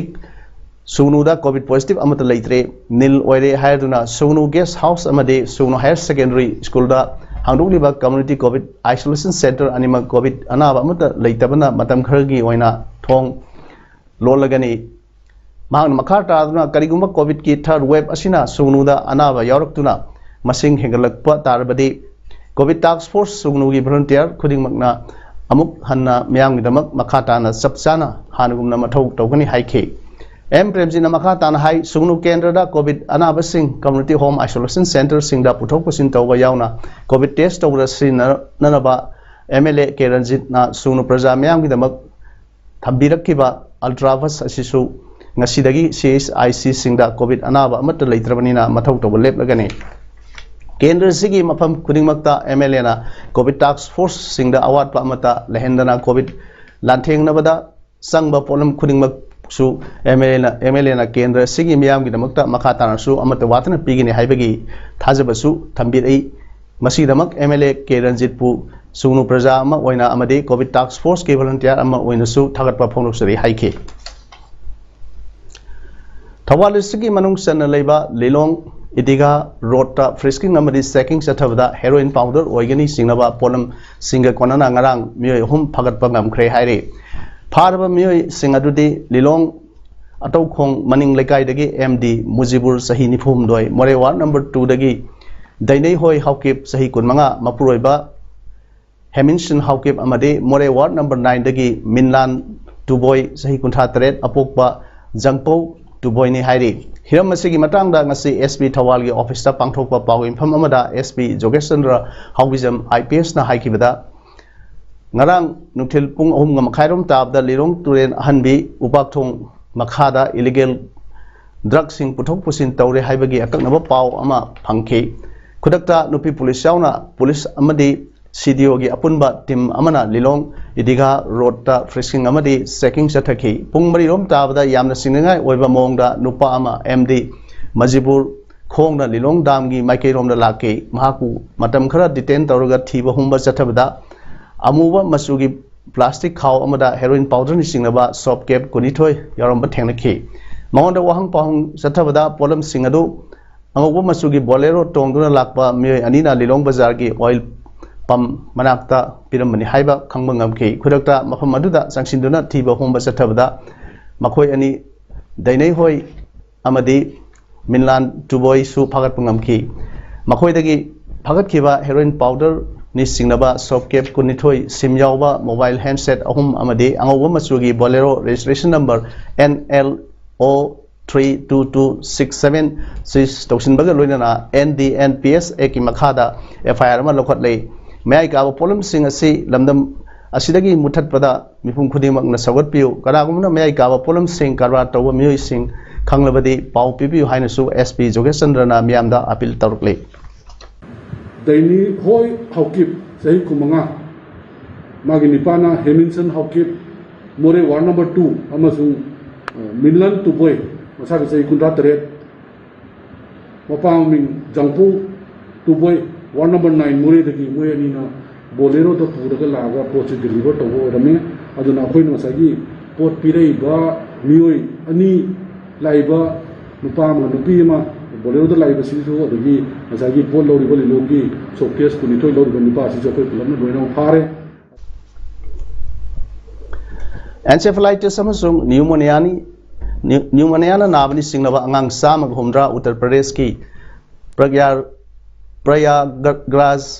ꯁꯨꯒꯅꯨꯗ ꯀꯣꯚꯤꯗ ꯄꯣꯖꯤꯇꯤꯚ ꯑꯃꯠꯇ ꯂꯩꯇ꯭ꯔꯦ, ꯅꯤꯜ ꯑꯣꯏꯔꯦ ꯍꯥꯏꯗꯨꯅ ꯁꯨꯒꯅꯨ ꯒꯦꯁ ꯍꯥꯎꯁ ꯑꯃꯗꯤ ꯁꯨꯒꯅꯨ ꯍꯥꯌꯔ ꯁꯦꯀꯦꯟꯗꯔꯤ ꯁ꯭ꯀꯨꯜꯗ ꯍꯥꯡꯗꯣꯛꯂꯤꯕ ꯀꯝꯃ꯭ꯌꯨꯅꯤꯇꯤ ꯀꯣꯚꯤꯗ ꯑꯥꯏꯁꯣꯂꯦꯁꯟ ꯁꯦꯟꯇꯔ ꯑꯅꯤꯃꯛ ꯀꯣꯚꯤꯗ ꯑꯅꯥꯕ ꯑꯃꯠꯇ ꯂꯩꯇꯕꯅ ꯃꯇꯝ ꯈꯔꯒꯤ ꯑꯣꯏꯅ ꯊꯣꯡ ꯂꯣꯜꯂꯒꯅꯤ꯫ ꯃꯍꯥꯛꯅ ꯃꯈꯥ ꯇꯥꯗꯨꯅ, ꯀꯔꯤꯒꯨꯝꯕ ꯀꯣꯚꯤꯗꯀꯤ ꯊꯥꯔꯗ ꯋꯦꯕ ꯑꯁꯤꯅ ꯁꯨꯒꯅꯨꯗ ꯑꯅꯥꯕ ꯌꯥꯎꯔꯛꯇꯨꯅ ꯃꯁꯤꯡ ꯍꯦꯟꯒꯠꯂꯛꯄ ꯇꯥꯔꯕꯗꯤ, ꯀꯣꯚꯤꯗ ꯇꯥꯁ꯭ꯛ ꯐꯣꯔꯁ ꯁꯨꯒꯅꯨꯒꯤ ꯚꯣꯂꯨꯟꯇꯤꯌꯔ ꯈꯨꯗꯤꯡꯃꯛꯅ ꯑꯃꯨꯛ ꯍꯟꯅ ꯃꯤꯌꯥꯝꯒꯤꯗꯃꯛ ꯃꯈꯥ ꯇꯥꯅ ꯆꯞ ꯆꯥꯅ ꯍꯥꯟꯅꯒꯨꯝꯅ ꯃꯊꯧ ꯇꯧꯒꯅꯤ ꯍꯥꯏꯈꯤ꯫ ꯑꯦꯝ ꯄ꯭ꯔꯦꯝꯖꯤꯠꯅ ꯃꯈꯥ ꯇꯥꯅ ꯍꯥꯏ, ꯁꯨꯒꯅꯨ ꯀꯦꯟꯗ꯭ꯔꯗ ꯀꯣꯚꯤꯗ ꯑꯅꯥꯕꯁꯤꯡ ꯀꯝꯃ꯭ꯌꯨꯅꯤꯇꯤ ꯍꯣꯝ ꯑꯥꯏꯁꯣꯂꯦꯁꯟ ꯁꯦꯟꯇꯔꯁꯤꯡꯗ ꯄꯨꯊꯣꯛ ꯄꯨꯁꯤꯟ ꯇꯧꯕ ꯌꯥꯎꯅ ꯀꯣꯚꯤꯗ ꯇꯦꯁ ꯇꯧꯕꯗ ꯁꯤꯖꯤꯟꯅꯅꯕ ꯑꯦꯝ ꯑꯦꯜ ꯑꯦ ꯀꯦ ꯔꯟꯖꯤꯠꯅ ꯁꯨꯒꯅꯨ ꯄ꯭ꯔꯖꯥ ꯃꯤꯌꯥꯝꯒꯤꯗꯃꯛ ꯊꯝꯕꯤꯔꯛꯈꯤꯕ ꯑꯜꯇ꯭ꯔꯥ ꯕꯁ ꯑꯁꯤꯁꯨ ꯉꯁꯤꯗꯒꯤ ꯁꯤ ꯑꯩꯆ ꯑꯥꯏ ꯁꯤꯁꯤꯡꯗ ꯀꯣꯚꯤꯗ ꯑꯅꯥꯕ ꯑꯃꯠꯇ ꯂꯩꯇ꯭ꯔꯕꯅꯤꯅ ꯃꯊꯧ ꯇꯧꯕ ꯂꯦꯞꯂꯒꯅꯤ꯫ ꯀꯦꯟꯗ꯭ꯔ ꯑꯁꯤꯒꯤ ꯃꯐꯝ ꯈꯨꯗꯤꯡꯃꯛꯇ ꯑꯦꯝ ꯑꯦꯜ ꯑꯦꯅ ꯀꯣꯚꯤꯗ ꯇꯥꯁ꯭ꯛ ꯐꯣꯔꯁꯁꯤꯡꯗ ꯑꯋꯥꯠꯄ ꯑꯃꯠꯇ ꯂꯩꯍꯟꯗꯅ ꯀꯣꯚꯤꯗ ꯂꯥꯟꯊꯦꯡꯅꯕꯗ ꯆꯪꯕ ꯄꯣꯠꯂꯝ ꯈꯨꯗꯤꯡꯃꯛꯁꯨ ꯑꯦꯝ ꯑꯦꯜ ꯑꯦꯅ, ꯑꯦꯝ ꯑꯦꯜ ꯑꯦꯅ ꯀꯦꯟꯗ꯭ꯔ ꯑꯁꯤꯒꯤ ꯃꯤꯌꯥꯝꯒꯤꯗꯃꯛꯇ ꯃꯈꯥ ꯇꯥꯅꯁꯨ ꯑꯃꯠꯇ ꯋꯥꯠꯇꯅ ꯄꯤꯒꯅꯤ ꯍꯥꯏꯕꯒꯤ ꯊꯥꯖꯕꯁꯨ ꯊꯝꯕꯤꯔꯛꯏ꯫ ꯃꯁꯤꯒꯤꯗꯃꯛ ꯑꯦꯝ ꯑꯦꯜ ꯑꯦ ꯀꯦ ꯔꯟꯖꯤꯠꯄꯨ ꯁꯨꯒꯅꯨ ꯄ꯭ꯔꯖꯥ ꯑꯃ ꯑꯣꯏꯅ ꯑꯃꯗꯤ ꯀꯣꯚꯤꯗ ꯇꯥꯁ꯭ꯛ ꯐꯣꯔꯁꯀꯤ ꯚꯣꯂꯨꯟꯇꯤꯌꯔ ꯑꯃ ꯑꯣꯏꯅꯁꯨ ꯊꯥꯒꯠꯄ ꯐꯣꯡꯗꯣꯛꯆꯔꯤ ꯍꯥꯏꯈꯤ꯫ ꯊꯧꯕꯥꯜ ꯗꯤꯁꯇ꯭ꯔꯤꯛꯀꯤ ꯃꯅꯨꯡ ꯆꯟꯅ ꯂꯩꯕ ꯂꯤꯂꯣꯡ ꯏꯗꯤꯒꯥ ꯔꯣꯗꯇ ꯐ꯭ꯔꯤꯁꯀꯤꯡ ꯑꯃꯗꯤ ꯆꯦꯀꯤꯡ ꯆꯠꯊꯕꯗ ꯍꯦꯔꯣꯏꯟ ꯄꯥꯎꯗꯔ ꯑꯣꯏꯒꯅꯤ ꯆꯤꯡꯅꯕ ꯄꯣꯠꯂꯝꯁꯤꯡꯒ ꯀꯣꯟꯅꯅ ꯉꯔꯥꯡ ꯃꯤꯑꯣꯏ ꯑꯍꯨꯝ ꯐꯥꯒꯠꯄ ꯉꯝꯈ꯭ꯔꯦ ꯍꯥꯏꯔꯤ꯫ ꯐꯥꯔꯕ ꯃꯤꯑꯣꯏꯁꯤꯡ ꯑꯗꯨꯗꯤ ꯂꯤꯂꯣꯡ ꯑꯇꯧꯈꯣꯡ ꯃꯅꯤꯡ ꯂꯩꯀꯥꯏꯗꯒꯤ ꯑꯦꯝ ꯗꯤ ꯃꯨꯖꯤꯕꯨꯔ, ꯆꯍꯤ ꯅꯤꯐꯨ ꯍꯨꯝꯗꯣꯏ, ꯃꯣꯔꯦ ꯋꯥꯔꯗ ꯅꯝꯕꯔ ꯇꯨꯗꯒꯤ ꯗꯩꯅꯩꯍꯣꯏ ꯍꯥꯎꯀꯤꯞ, ꯆꯍꯤ ꯀꯨꯟꯃꯉꯥ, ꯃꯄꯨꯔꯣꯏꯕ ꯍꯦꯃꯤꯟꯁꯟ ꯍꯥꯎꯀꯤꯞ ꯑꯃꯗꯤ ꯃꯣꯔꯦ ꯋꯥꯔꯗ ꯅꯝꯕꯔ ꯅꯥꯏꯟꯗꯒꯤ ꯃꯤꯟꯂꯥꯟ ꯇꯨꯕꯣꯏ, ꯆꯍꯤ ꯀꯨꯟꯊ꯭ꯔꯥ ꯇꯔꯦꯠ, ꯑꯄꯣꯛꯄ ꯖꯪꯄꯧ ꯇꯨꯕꯣꯏꯅꯤ ꯍꯥꯏꯔꯤ꯫ ꯍꯤꯔꯝ ꯑꯁꯤꯒꯤ ꯃꯇꯥꯡꯗ ꯉꯁꯤ ꯑꯦꯁ ꯄꯤ ꯊꯧꯕꯥꯜꯒꯤ ꯑꯣꯐꯤꯁꯇ ꯄꯥꯡꯊꯣꯛꯄ ꯄꯥꯎ ꯏꯐꯝ ꯑꯃꯗ S P ꯖꯣꯒꯦꯁ Chandra ꯍꯥꯎꯕꯤꯖꯝ I P ꯑꯦꯁꯅ ꯍꯥꯏꯈꯤꯕꯗ, ꯉꯔꯥꯡ ꯅꯨꯡꯊꯤꯜ ꯄꯨꯡ ꯑꯍꯨꯝꯒ ꯃꯈꯥꯏꯔꯣꯝ ꯇꯥꯕꯗ ꯂꯤꯂꯣꯡ ꯇꯨꯔꯦꯜ ꯑꯍꯟꯕꯤ ꯎꯄꯥꯛꯊꯣꯡ ꯃꯈꯥꯗ ꯏꯂꯤꯒꯦꯜ ꯗ꯭ꯔꯒꯁꯤꯡ ꯄꯨꯊꯣꯛ ꯄꯨꯁꯤꯟ ꯇꯧꯔꯦ ꯍꯥꯏꯕꯒꯤ ꯑꯀꯛꯅꯕ ꯄꯥꯎ ꯑꯃ ꯐꯪꯈꯤ꯫ ꯈꯨꯗꯛꯇ ꯅꯨꯄꯤ ꯄꯨꯂꯤꯁ ꯌꯥꯎꯅ ꯄꯨꯂꯤꯁ ꯑꯃꯗꯤ ꯁꯤ ꯗꯤ ꯑꯣꯒꯤ ꯑꯄꯨꯟꯕ ꯇꯤꯝ ꯑꯃꯅ ꯂꯤꯂꯣꯡ ꯏꯗꯤꯒꯥ ꯔꯣꯗꯇ ꯐ꯭ꯔꯤꯁꯀꯤꯡ ꯑꯃꯗꯤ ꯆꯦꯀꯤꯡ ꯆꯠꯊꯈꯤ꯫ ꯄꯨꯡ ꯃꯔꯤꯔꯣꯝ ꯇꯥꯕꯗ ꯌꯥꯝꯅ ꯆꯤꯡꯅꯅꯤꯡꯉꯥꯏ ꯑꯣꯏꯕ ꯃꯑꯣꯡꯗ ꯅꯨꯄꯥ ꯑꯃ ꯑꯦꯝ ꯗꯤ ꯃꯖꯤꯕꯨꯔ ꯈꯣꯡꯅ ꯂꯤꯂꯣꯡ ꯗꯥꯝꯒꯤ ꯃꯥꯏꯀꯩꯔꯣꯝꯗ ꯂꯥꯛꯈꯤ꯫ ꯃꯍꯥꯛꯄꯨ ꯃꯇꯝ ꯈꯔ ꯗꯤꯇꯦꯟ ꯇꯧꯔꯒ ꯊꯤꯕ ꯍꯨꯝꯕ ꯆꯠꯊꯕꯗ ꯑꯃꯨꯕ ꯃꯆꯨꯒꯤ ꯄ꯭ꯂꯥꯁꯇꯤꯛ ꯈꯥꯎ ꯑꯃꯗ ꯍꯦꯔꯣꯏꯟ ꯄꯥꯎꯗꯔꯅ ꯆꯤꯡꯅꯕ ꯁꯣꯞ ꯀꯦꯞ ꯀꯨꯟꯅꯤꯊꯣꯏ ꯌꯥꯎꯔꯝꯕ ꯊꯦꯡꯅꯈꯤ꯫ ꯃꯉꯣꯟꯗ ꯋꯥꯍꯪ ꯄꯥꯎꯍꯪ ꯆꯠꯊꯕꯗ ꯄꯣꯠꯂꯝꯁꯤꯡ ꯑꯗꯨ ꯑꯉꯧꯕ ꯃꯆꯨꯒꯤ ꯕꯣꯂꯦꯔꯣ ꯇꯣꯡꯗꯨꯅ ꯂꯥꯛꯄ ꯃꯤꯑꯣꯏ ꯑꯅꯤꯅ ꯂꯤꯂꯣꯡ ꯕꯖꯥꯔꯒꯤ ꯑꯣꯏꯜ ꯄꯝ ꯃꯅꯥꯛꯇ ꯄꯤꯔꯝꯕꯅꯤ ꯍꯥꯏꯕ ꯈꯪꯕ ꯉꯝꯈꯤ꯫ ꯈꯨꯗꯛꯇ ꯃꯐꯝ ꯑꯗꯨꯗ ꯆꯪꯁꯤꯟꯗꯨꯅ ꯊꯤꯕ ꯍꯨꯝꯕ ꯆꯠꯊꯕꯗ ꯃꯈꯣꯏ ꯑꯅꯤ ꯗꯩꯅꯩ ꯍꯣꯏ ꯑꯃꯗꯤ ꯃꯤꯟꯂꯥꯟ ꯇꯨꯕꯣꯏꯁꯨ ꯐꯥꯒꯠꯄ ꯉꯝꯈꯤ꯫ ꯃꯈꯣꯏꯗꯒꯤ ꯐꯥꯒꯠꯈꯤꯕ ꯍꯦꯔꯣꯏꯟ ꯄꯥꯎꯗꯔꯅꯤ ꯆꯤꯡꯅꯕ ꯁꯣꯞ ꯀꯦꯞ ꯀꯨꯟꯅꯤꯊꯣꯏ, ꯁꯤꯝ ꯌꯥꯎꯕ ꯃꯣꯕꯥꯏꯜ ꯍꯦꯟꯁꯦꯠ ꯑꯍꯨꯝ ꯑꯃꯗꯤ ꯑꯉꯧꯕ ꯃꯆꯨꯒꯤ ꯕꯣꯂꯦꯔꯣ ꯔꯦꯖꯤꯁꯇ꯭ꯔꯦꯁꯟ ꯅꯝꯕꯔ ꯑꯦꯟ ꯑꯦꯜ ꯑꯣ three two two six seven ꯁꯤꯁ ꯇꯧꯁꯤꯟꯕꯒ ꯂꯣꯏꯅꯅ N D N P S ꯑꯦꯛꯀꯤ ꯃꯈꯥꯗ ꯑꯦꯐ ꯑꯥꯏ ꯑꯥꯔ ꯑꯃ ꯂꯧꯈꯠꯂꯦ꯫ ꯃꯌꯥꯏ ꯀꯥꯕ ꯄꯣꯠꯂꯝꯁꯤꯡ ꯑꯁꯤ ꯂꯝꯗꯝ ꯑꯁꯤꯗꯒꯤ ꯃꯨꯊꯠꯄꯗ ꯃꯤꯄꯨꯝ ꯈꯨꯗꯤꯡꯃꯛꯅ ꯁꯧꯒꯠꯄꯤꯌꯨ꯫ ꯀꯅꯥꯒꯨꯝꯕꯅ ꯃꯌꯥꯏ ꯀꯥꯕ ꯄꯣꯠꯂꯝꯁꯤꯡ ꯀꯔꯕꯥꯔ ꯇꯧꯕ ꯃꯤꯑꯣꯏꯁꯤꯡ ꯈꯪꯂꯕꯗꯤ ꯄꯥꯎ ꯄꯤꯕꯤꯌꯨ ꯍꯥꯏꯅꯁꯨ ꯑꯦꯁ ꯄꯤ ꯖꯣꯒꯦꯁ ꯆꯟꯗ꯭ꯔꯅ ꯃꯤꯌꯥꯝꯗ ꯑꯄꯤꯜ ꯇꯧꯔꯛꯂꯤ꯫ ꯗꯩꯅꯤ ꯍꯣꯏ ꯍꯥꯎꯀꯤꯞ, ꯆꯍꯤ ꯀꯨꯟꯃꯉꯥ, ꯃꯥꯒꯤ ꯅꯤꯄꯥꯅ ꯍꯦꯃꯤꯟꯁꯟ ꯍꯥꯎꯀꯤꯞ, ꯃꯣꯔꯦ ꯋꯥꯔꯗ ꯅꯝꯕꯔ ꯇꯨ, ꯑꯃꯁꯨꯡ, ꯑ, ꯃꯤꯟꯂꯟ ꯇꯨꯕꯣꯏ, ꯃꯁꯥꯒꯤ ꯆꯍꯤ ꯀꯨꯟꯊ꯭ꯔꯥ ꯇꯔꯦꯠ, ꯃꯄꯥ ꯃꯃꯤꯡ ꯖꯥꯡꯄꯨ ꯇꯨꯕꯣꯏ, ꯋꯥꯔꯗ ꯅꯝꯕꯔ ꯅꯥꯏꯟ ꯃꯣꯔꯦꯗꯒꯤ ꯃꯣꯏ ꯑꯅꯤꯅ ꯕꯣꯂꯦꯔꯣꯗ ꯄꯨꯔꯒ ꯂꯥꯛꯑꯒ ꯄꯣꯠꯁꯤ ꯗꯤꯂꯤꯚꯔ ꯇꯧꯕ ꯑꯣꯏꯔꯝꯃꯦ꯫ ꯑꯗꯨꯅ ꯑꯩꯈꯣꯏꯅ ꯉꯁꯥꯏꯒꯤ ꯄꯣꯠ ꯄꯤꯔꯛꯏꯕ ꯃꯤꯑꯣꯏ ꯑꯅꯤ, ꯂꯥꯛꯏꯕ ꯅꯨꯄꯥ ꯑꯃ ꯅꯨꯄꯤ ꯑꯃ, ꯕꯣꯂꯦꯔꯣꯗ ꯂꯥꯛꯏꯕꯁꯤꯁꯨ, ꯑꯗꯒꯤ ꯉꯁꯥꯏꯒꯤ ꯄꯣꯠ ꯂꯧꯔꯤꯕ ꯂꯤꯂꯣꯡꯒꯤ ꯁꯣꯞꯀꯦꯁ ꯀꯨꯟꯅꯤꯊꯣꯏ ꯂꯧꯔꯤꯕ ꯅꯨꯄꯥꯁꯤꯁꯨ ꯑꯩꯈꯣꯏ ꯄꯨꯂꯞꯅ ꯂꯣꯏꯅꯃꯛ ꯐꯥꯔꯦ꯫ ꯑꯦꯟꯁꯦꯐꯦꯂꯥꯏꯇꯤꯁ ꯑꯃꯁꯨꯡ ꯅ꯭ꯌꯨꯃꯣꯅꯤꯌꯥꯅꯤ, ꯅ꯭ꯌꯨ-, ꯅ꯭ꯌꯨꯃꯣꯅꯤꯌꯥꯅ ꯅꯥꯕꯅꯤ ꯆꯤꯡꯅꯕ ꯑꯉꯥꯡ ꯆꯥꯝꯃꯒ ꯍꯨꯝꯗ꯭ꯔꯥ ꯎꯠꯇꯔ ꯄ꯭ꯔꯗꯦꯁꯀꯤ ꯄ꯭ꯔꯌꯥ-, ꯄ꯭ꯔꯌꯥꯒꯔꯥꯖꯗ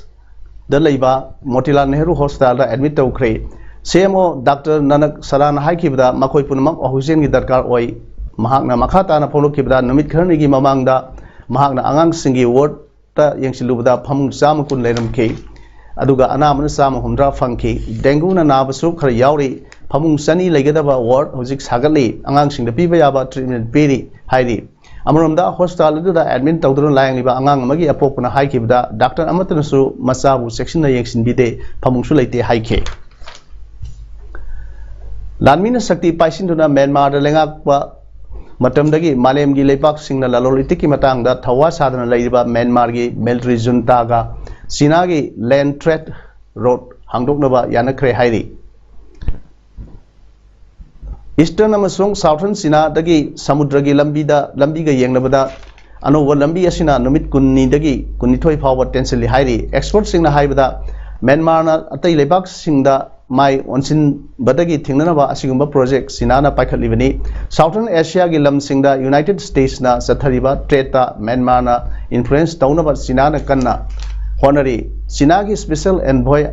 ꯂꯩꯕ ꯃꯣꯇꯤꯂꯥꯜ ꯅꯦꯍꯔꯨ ꯍꯣꯁꯄꯤꯇꯥꯜꯗ ꯑꯦꯗꯃꯤꯠ ꯇꯧꯈ꯭ꯔꯦ꯫ ꯁꯤ ꯑꯦꯝ ꯑꯣ ꯗꯥꯛꯇꯔ ꯅꯅꯛ ꯁꯔꯥꯅ ꯍꯥꯏꯈꯤꯕꯗ ꯃꯈꯣꯏ ꯄꯨꯝꯅꯃꯛ ꯑꯣꯛꯁꯤꯖꯦꯟꯒꯤ ꯗꯔꯀꯥꯔ ꯑꯣꯏ꯫ ꯃꯍꯥꯛꯅ ꯃꯈꯥ ꯇꯥꯅ ꯐꯣꯡꯗꯣꯛꯈꯤꯕꯗ ꯅꯨꯃꯤꯠ ꯈꯔꯅꯤꯒꯤ ꯃꯃꯥꯡꯗ ꯃꯍꯥꯛꯅ ꯑꯉꯥꯡꯁꯤꯡꯒꯤ ꯋꯥꯔꯗ ꯇ ꯌꯦꯡꯁꯤꯜꯂꯨꯕꯗ ꯐꯃꯨꯡ ꯆꯥꯝꯃ ꯀꯨꯟ ꯂꯩꯔꯝꯈꯤ, ꯑꯗꯨꯒ ꯑꯅꯥꯕꯅ ꯆꯥꯝꯃ ꯍꯨꯝꯗ꯭ꯔꯥ ꯐꯪꯈꯤ꯫ ꯗꯦꯡꯒꯨꯅ ꯅꯥꯕꯁꯨ ꯈꯔ ꯌꯥꯎꯔꯤ꯫ ꯐꯃꯨꯡ ꯆꯅꯤ ꯂꯩꯒꯗꯕ ꯋꯥꯔꯗ ꯍꯧꯖꯤꯛ ꯁꯥꯒꯠꯂꯤ꯫ ꯑꯉꯥꯡꯁꯤꯡꯗ ꯄꯤꯕ ꯌꯥꯕ ꯇ꯭ꯔꯤꯠꯃꯦꯟ ꯄꯤꯔꯤ ꯍꯥꯏꯔꯤ꯫ ꯑꯃꯔꯣꯝꯗ, ꯍꯣꯁꯄꯤꯇꯥꯜ ꯑꯗꯨꯗ ꯑꯦꯗꯃꯤꯠ ꯇꯧꯗꯨꯅ ꯂꯥꯌꯦꯡꯂꯤꯕ ꯑꯉꯥꯡ ꯑꯃꯒꯤ ꯑꯄꯣꯛꯄꯅ ꯍꯥꯏꯈꯤꯕꯗ, ꯗꯥꯛꯇꯔ ꯑꯃꯠꯇꯅꯁꯨ ꯃꯆꯥꯕꯨ ꯆꯦꯛꯁꯤꯟꯅ ꯌꯦꯡꯁꯤꯟꯕꯤꯗꯦ, ꯐꯃꯨꯡꯁꯨ ꯂꯩꯇꯦ ꯍꯥꯏꯈꯤ꯫ ꯂꯥꯟꯃꯤꯅ ꯁꯛꯇꯤ ꯄꯥꯏꯁꯤꯟꯗꯨꯅ ꯃ꯭ꯌꯥꯟꯃꯥꯔꯗ ꯂꯩꯉꯥꯛꯄ ꯃꯇꯝꯗꯒꯤ ꯃꯥꯂꯦꯝꯒꯤ ꯂꯩꯕꯥꯛꯁꯤꯡꯅ ꯂꯂꯣꯟ ꯏꯇꯤꯛꯀꯤ ꯃꯇꯥꯡꯗ ꯊꯧꯋꯥ ꯁꯥꯗꯅ ꯂꯩꯔꯤꯕ ꯃ꯭ꯌꯥꯟꯃꯥꯔꯒꯤ ꯃꯤꯂꯤꯇꯔꯤ ꯖꯨꯟꯇꯥꯒ ꯆꯤꯅꯥꯒꯤ ꯂꯦꯟ ꯇ꯭ꯔꯦꯗ ꯔꯣꯗ ꯍꯥꯡꯗꯣꯛꯅꯕ ꯌꯥꯅꯈ꯭ꯔꯦ ꯍꯥꯏꯔꯤ꯫ Eastern ꯑꯃꯁꯨꯡ Southern ꯆꯤꯅꯥꯗꯒꯤ ꯁꯃꯨꯗ꯭ꯔꯒꯤ ꯂꯝꯕꯤꯗ, ꯂꯝꯕꯤꯒ ꯌꯦꯡꯅꯕꯗ ꯑꯅꯧꯕ ꯂꯝꯕꯤ ꯑꯁꯤꯅ ꯅꯨꯃꯤꯠ ꯀꯨꯟꯅꯤꯗꯒꯤ ꯀꯨꯟꯅꯤꯊꯣꯏ ꯐꯥꯎꯕ ꯇꯦꯟꯁꯤꯜꯂꯤ ꯍꯥꯏꯔꯤ꯫ Expertꯁꯤꯡꯅ ꯍꯥꯏꯕꯗ, ꯃ꯭ꯌꯥꯟꯃꯥꯔꯅ ꯑꯇꯩ ꯂꯩꯕꯥꯛꯁꯤꯡꯗ ꯃꯥꯏ ꯑꯣꯟꯁꯤꯟꯕꯗꯒꯤ ꯊꯤꯡꯅꯅꯕ ꯑꯁꯤꯒꯨꯝꯕ project ꯆꯤꯅꯥꯅ ꯄꯥꯏꯈꯠꯂꯤꯕꯅꯤ꯫ Southern Asiaꯒꯤ ꯂꯝꯁꯤꯡꯗ United Statesꯅ ꯆꯠꯊꯔꯤꯕ tradeꯇ ꯃ꯭ꯌꯥꯟꯃꯥꯔꯅ influence ꯇꯧꯅꯕ ꯆꯤꯅꯥꯅ ꯀꯟꯅ ꯍꯣꯠꯅꯔꯤ꯫ ꯆꯤꯅꯥꯒꯤ Special Envoy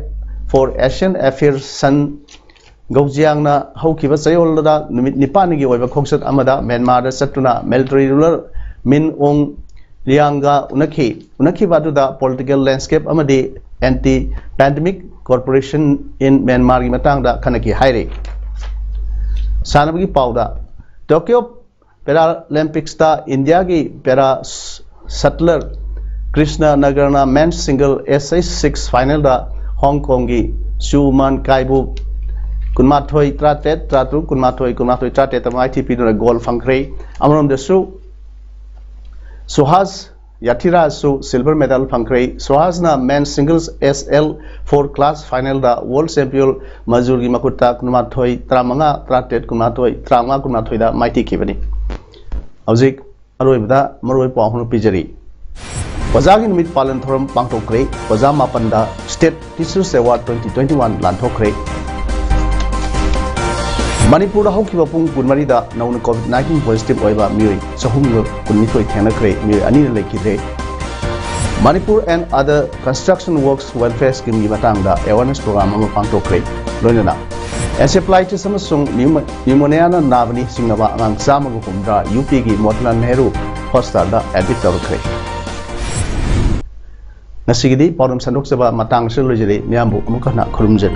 for Asian Affairs Sun ꯒꯧꯖꯤꯌꯥꯡꯅ ꯍꯧꯈꯤꯕ ꯆꯌꯣꯜꯗ ꯅꯨꯃꯤꯠ ꯅꯤꯄꯥꯟꯒꯤ ꯑꯣꯏꯕ ꯈꯣꯡꯆꯠ ꯑꯃꯗ ꯃ꯭ꯌꯥꯟꯃꯥꯔꯗ ꯆꯠꯇꯨꯅ military ruler Min Aung Hlaing ꯒ ꯎꯅꯈꯤ꯫ ꯎꯅꯈꯤꯕ ꯑꯗꯨꯗ political landscape ꯑꯃꯗꯤ anti pandemic cooperation in Myanmarꯒꯤ ꯃꯇꯥꯡꯗ ꯈꯟꯅꯈꯤ ꯍꯥꯏꯔꯤ꯫ ꯁꯥꯟꯅꯕꯒꯤ ꯄꯥꯎꯗ, Tokyo Paralympicsꯇ ꯏꯟꯗꯤꯌꯥꯒꯤ para shuttler Krishna ꯅꯒꯔꯅ men's single S H six finalꯗ ꯍꯣꯡ ꯀꯣꯡꯒꯤ ꯆꯨ ꯃꯥꯟ ꯀꯥꯏꯕꯨ ꯀꯨꯟꯃꯥꯊꯣꯏ ꯇꯔꯥꯇꯔꯦꯠ, ꯇꯔꯥꯇꯔꯨꯛ ꯀꯨꯟꯃꯥꯊꯣꯏ, ꯀꯨꯟꯃꯥꯊꯣꯏ ꯇꯔꯥꯇꯔꯦꯠꯇ ꯃꯥꯏꯊꯤ ꯄꯤꯗꯨꯅ gold ꯐꯪꯈ꯭ꯔꯦ꯫ ꯑꯃꯔꯣꯝꯗꯁꯨ ꯁꯨꯍꯥꯁ ꯌꯥꯊꯤꯔꯥꯖꯁꯨ silver medal ꯐꯪꯈ꯭ꯔꯦ꯫ ꯁꯨꯍꯥꯁꯅ men's singles S L four class finalꯗ world champion ꯃꯖꯨꯔꯒꯤ ꯃꯈꯨꯠꯇ ꯀꯨꯟꯃꯥꯊꯣꯏ ꯇꯔꯥꯃꯉꯥ, ꯇꯔꯥꯇꯔꯦꯠ ꯀꯨꯟꯃꯥꯊꯣꯏ, ꯇꯔꯥꯃꯉꯥ ꯀꯨꯟꯃꯥꯊꯣꯏꯗ ꯃꯥꯏꯊꯤꯈꯤꯕꯅꯤ꯫ ꯍꯧꯖꯤꯛ ꯑꯔꯣꯏꯕꯗ ꯃꯔꯨꯑꯣꯏꯕ ꯄꯥꯎ ꯑꯃ ꯄꯤꯖꯔꯤ꯫ ꯑꯣꯖꯥꯒꯤ ꯅꯨꯃꯤꯠ ꯄꯥꯂꯟ ꯊꯧꯔꯝ ꯄꯥꯡꯊꯣꯛꯈ꯭ꯔꯦ꯫ ꯑꯣꯖꯥ ꯃꯥꯄꯟꯗ State Teachers Award twenty twenty-one ꯂꯥꯟꯊꯣꯛꯈ꯭ꯔꯦ꯫ ꯃꯅꯤꯄꯨꯔꯗ ꯍꯧꯈꯤꯕ ꯄꯨꯡ ꯀꯨꯟꯃꯔꯤꯗ ꯅꯧꯅ COVID nineteen positive ꯑꯣꯏꯕ ꯃꯤꯑꯣꯏ ꯆꯍꯨꯝꯒ ꯀꯨꯟꯅꯤꯊꯣꯏ ꯊꯦꯡꯅꯈ꯭ꯔꯦ, ꯃꯤꯑꯣꯏ ꯑꯅꯤꯅ ꯂꯩꯈꯤꯗ꯭ꯔꯦ꯫ Manipur and other construction works welfare schemeꯒꯤ ꯃꯇꯥꯡꯗ awareness program ꯑꯃ ꯄꯥꯡꯊꯣꯛꯈ꯭ꯔꯦ꯫ ꯂꯣꯏꯅꯅ encephalitis ꯑꯃꯁꯨꯡ pneumo-, pneumoniaꯅ ꯅꯥꯕꯅꯤ ꯆꯤꯡꯅꯕ ꯑꯉꯥꯡ ꯆꯥꯝꯃꯒ ꯍꯨꯝꯐꯨꯇꯔꯥ UPꯒꯤ Motilal Nehru Hospitalꯗ admit ꯇꯧꯔꯛꯈ꯭ꯔꯦ꯫ ꯉꯁꯤꯒꯤꯗꯤ ꯄꯥꯎꯗꯝ ꯁꯟꯗꯣꯛꯆꯕ ꯃꯇꯥꯡ ꯑꯁꯤꯗ ꯂꯣꯏꯖꯔꯦ꯫ ꯃꯤꯌꯥꯝꯕꯨ ꯑꯃꯨꯛ ꯍꯟꯅ ꯈꯨꯔꯨꯝꯖꯔꯤ꯫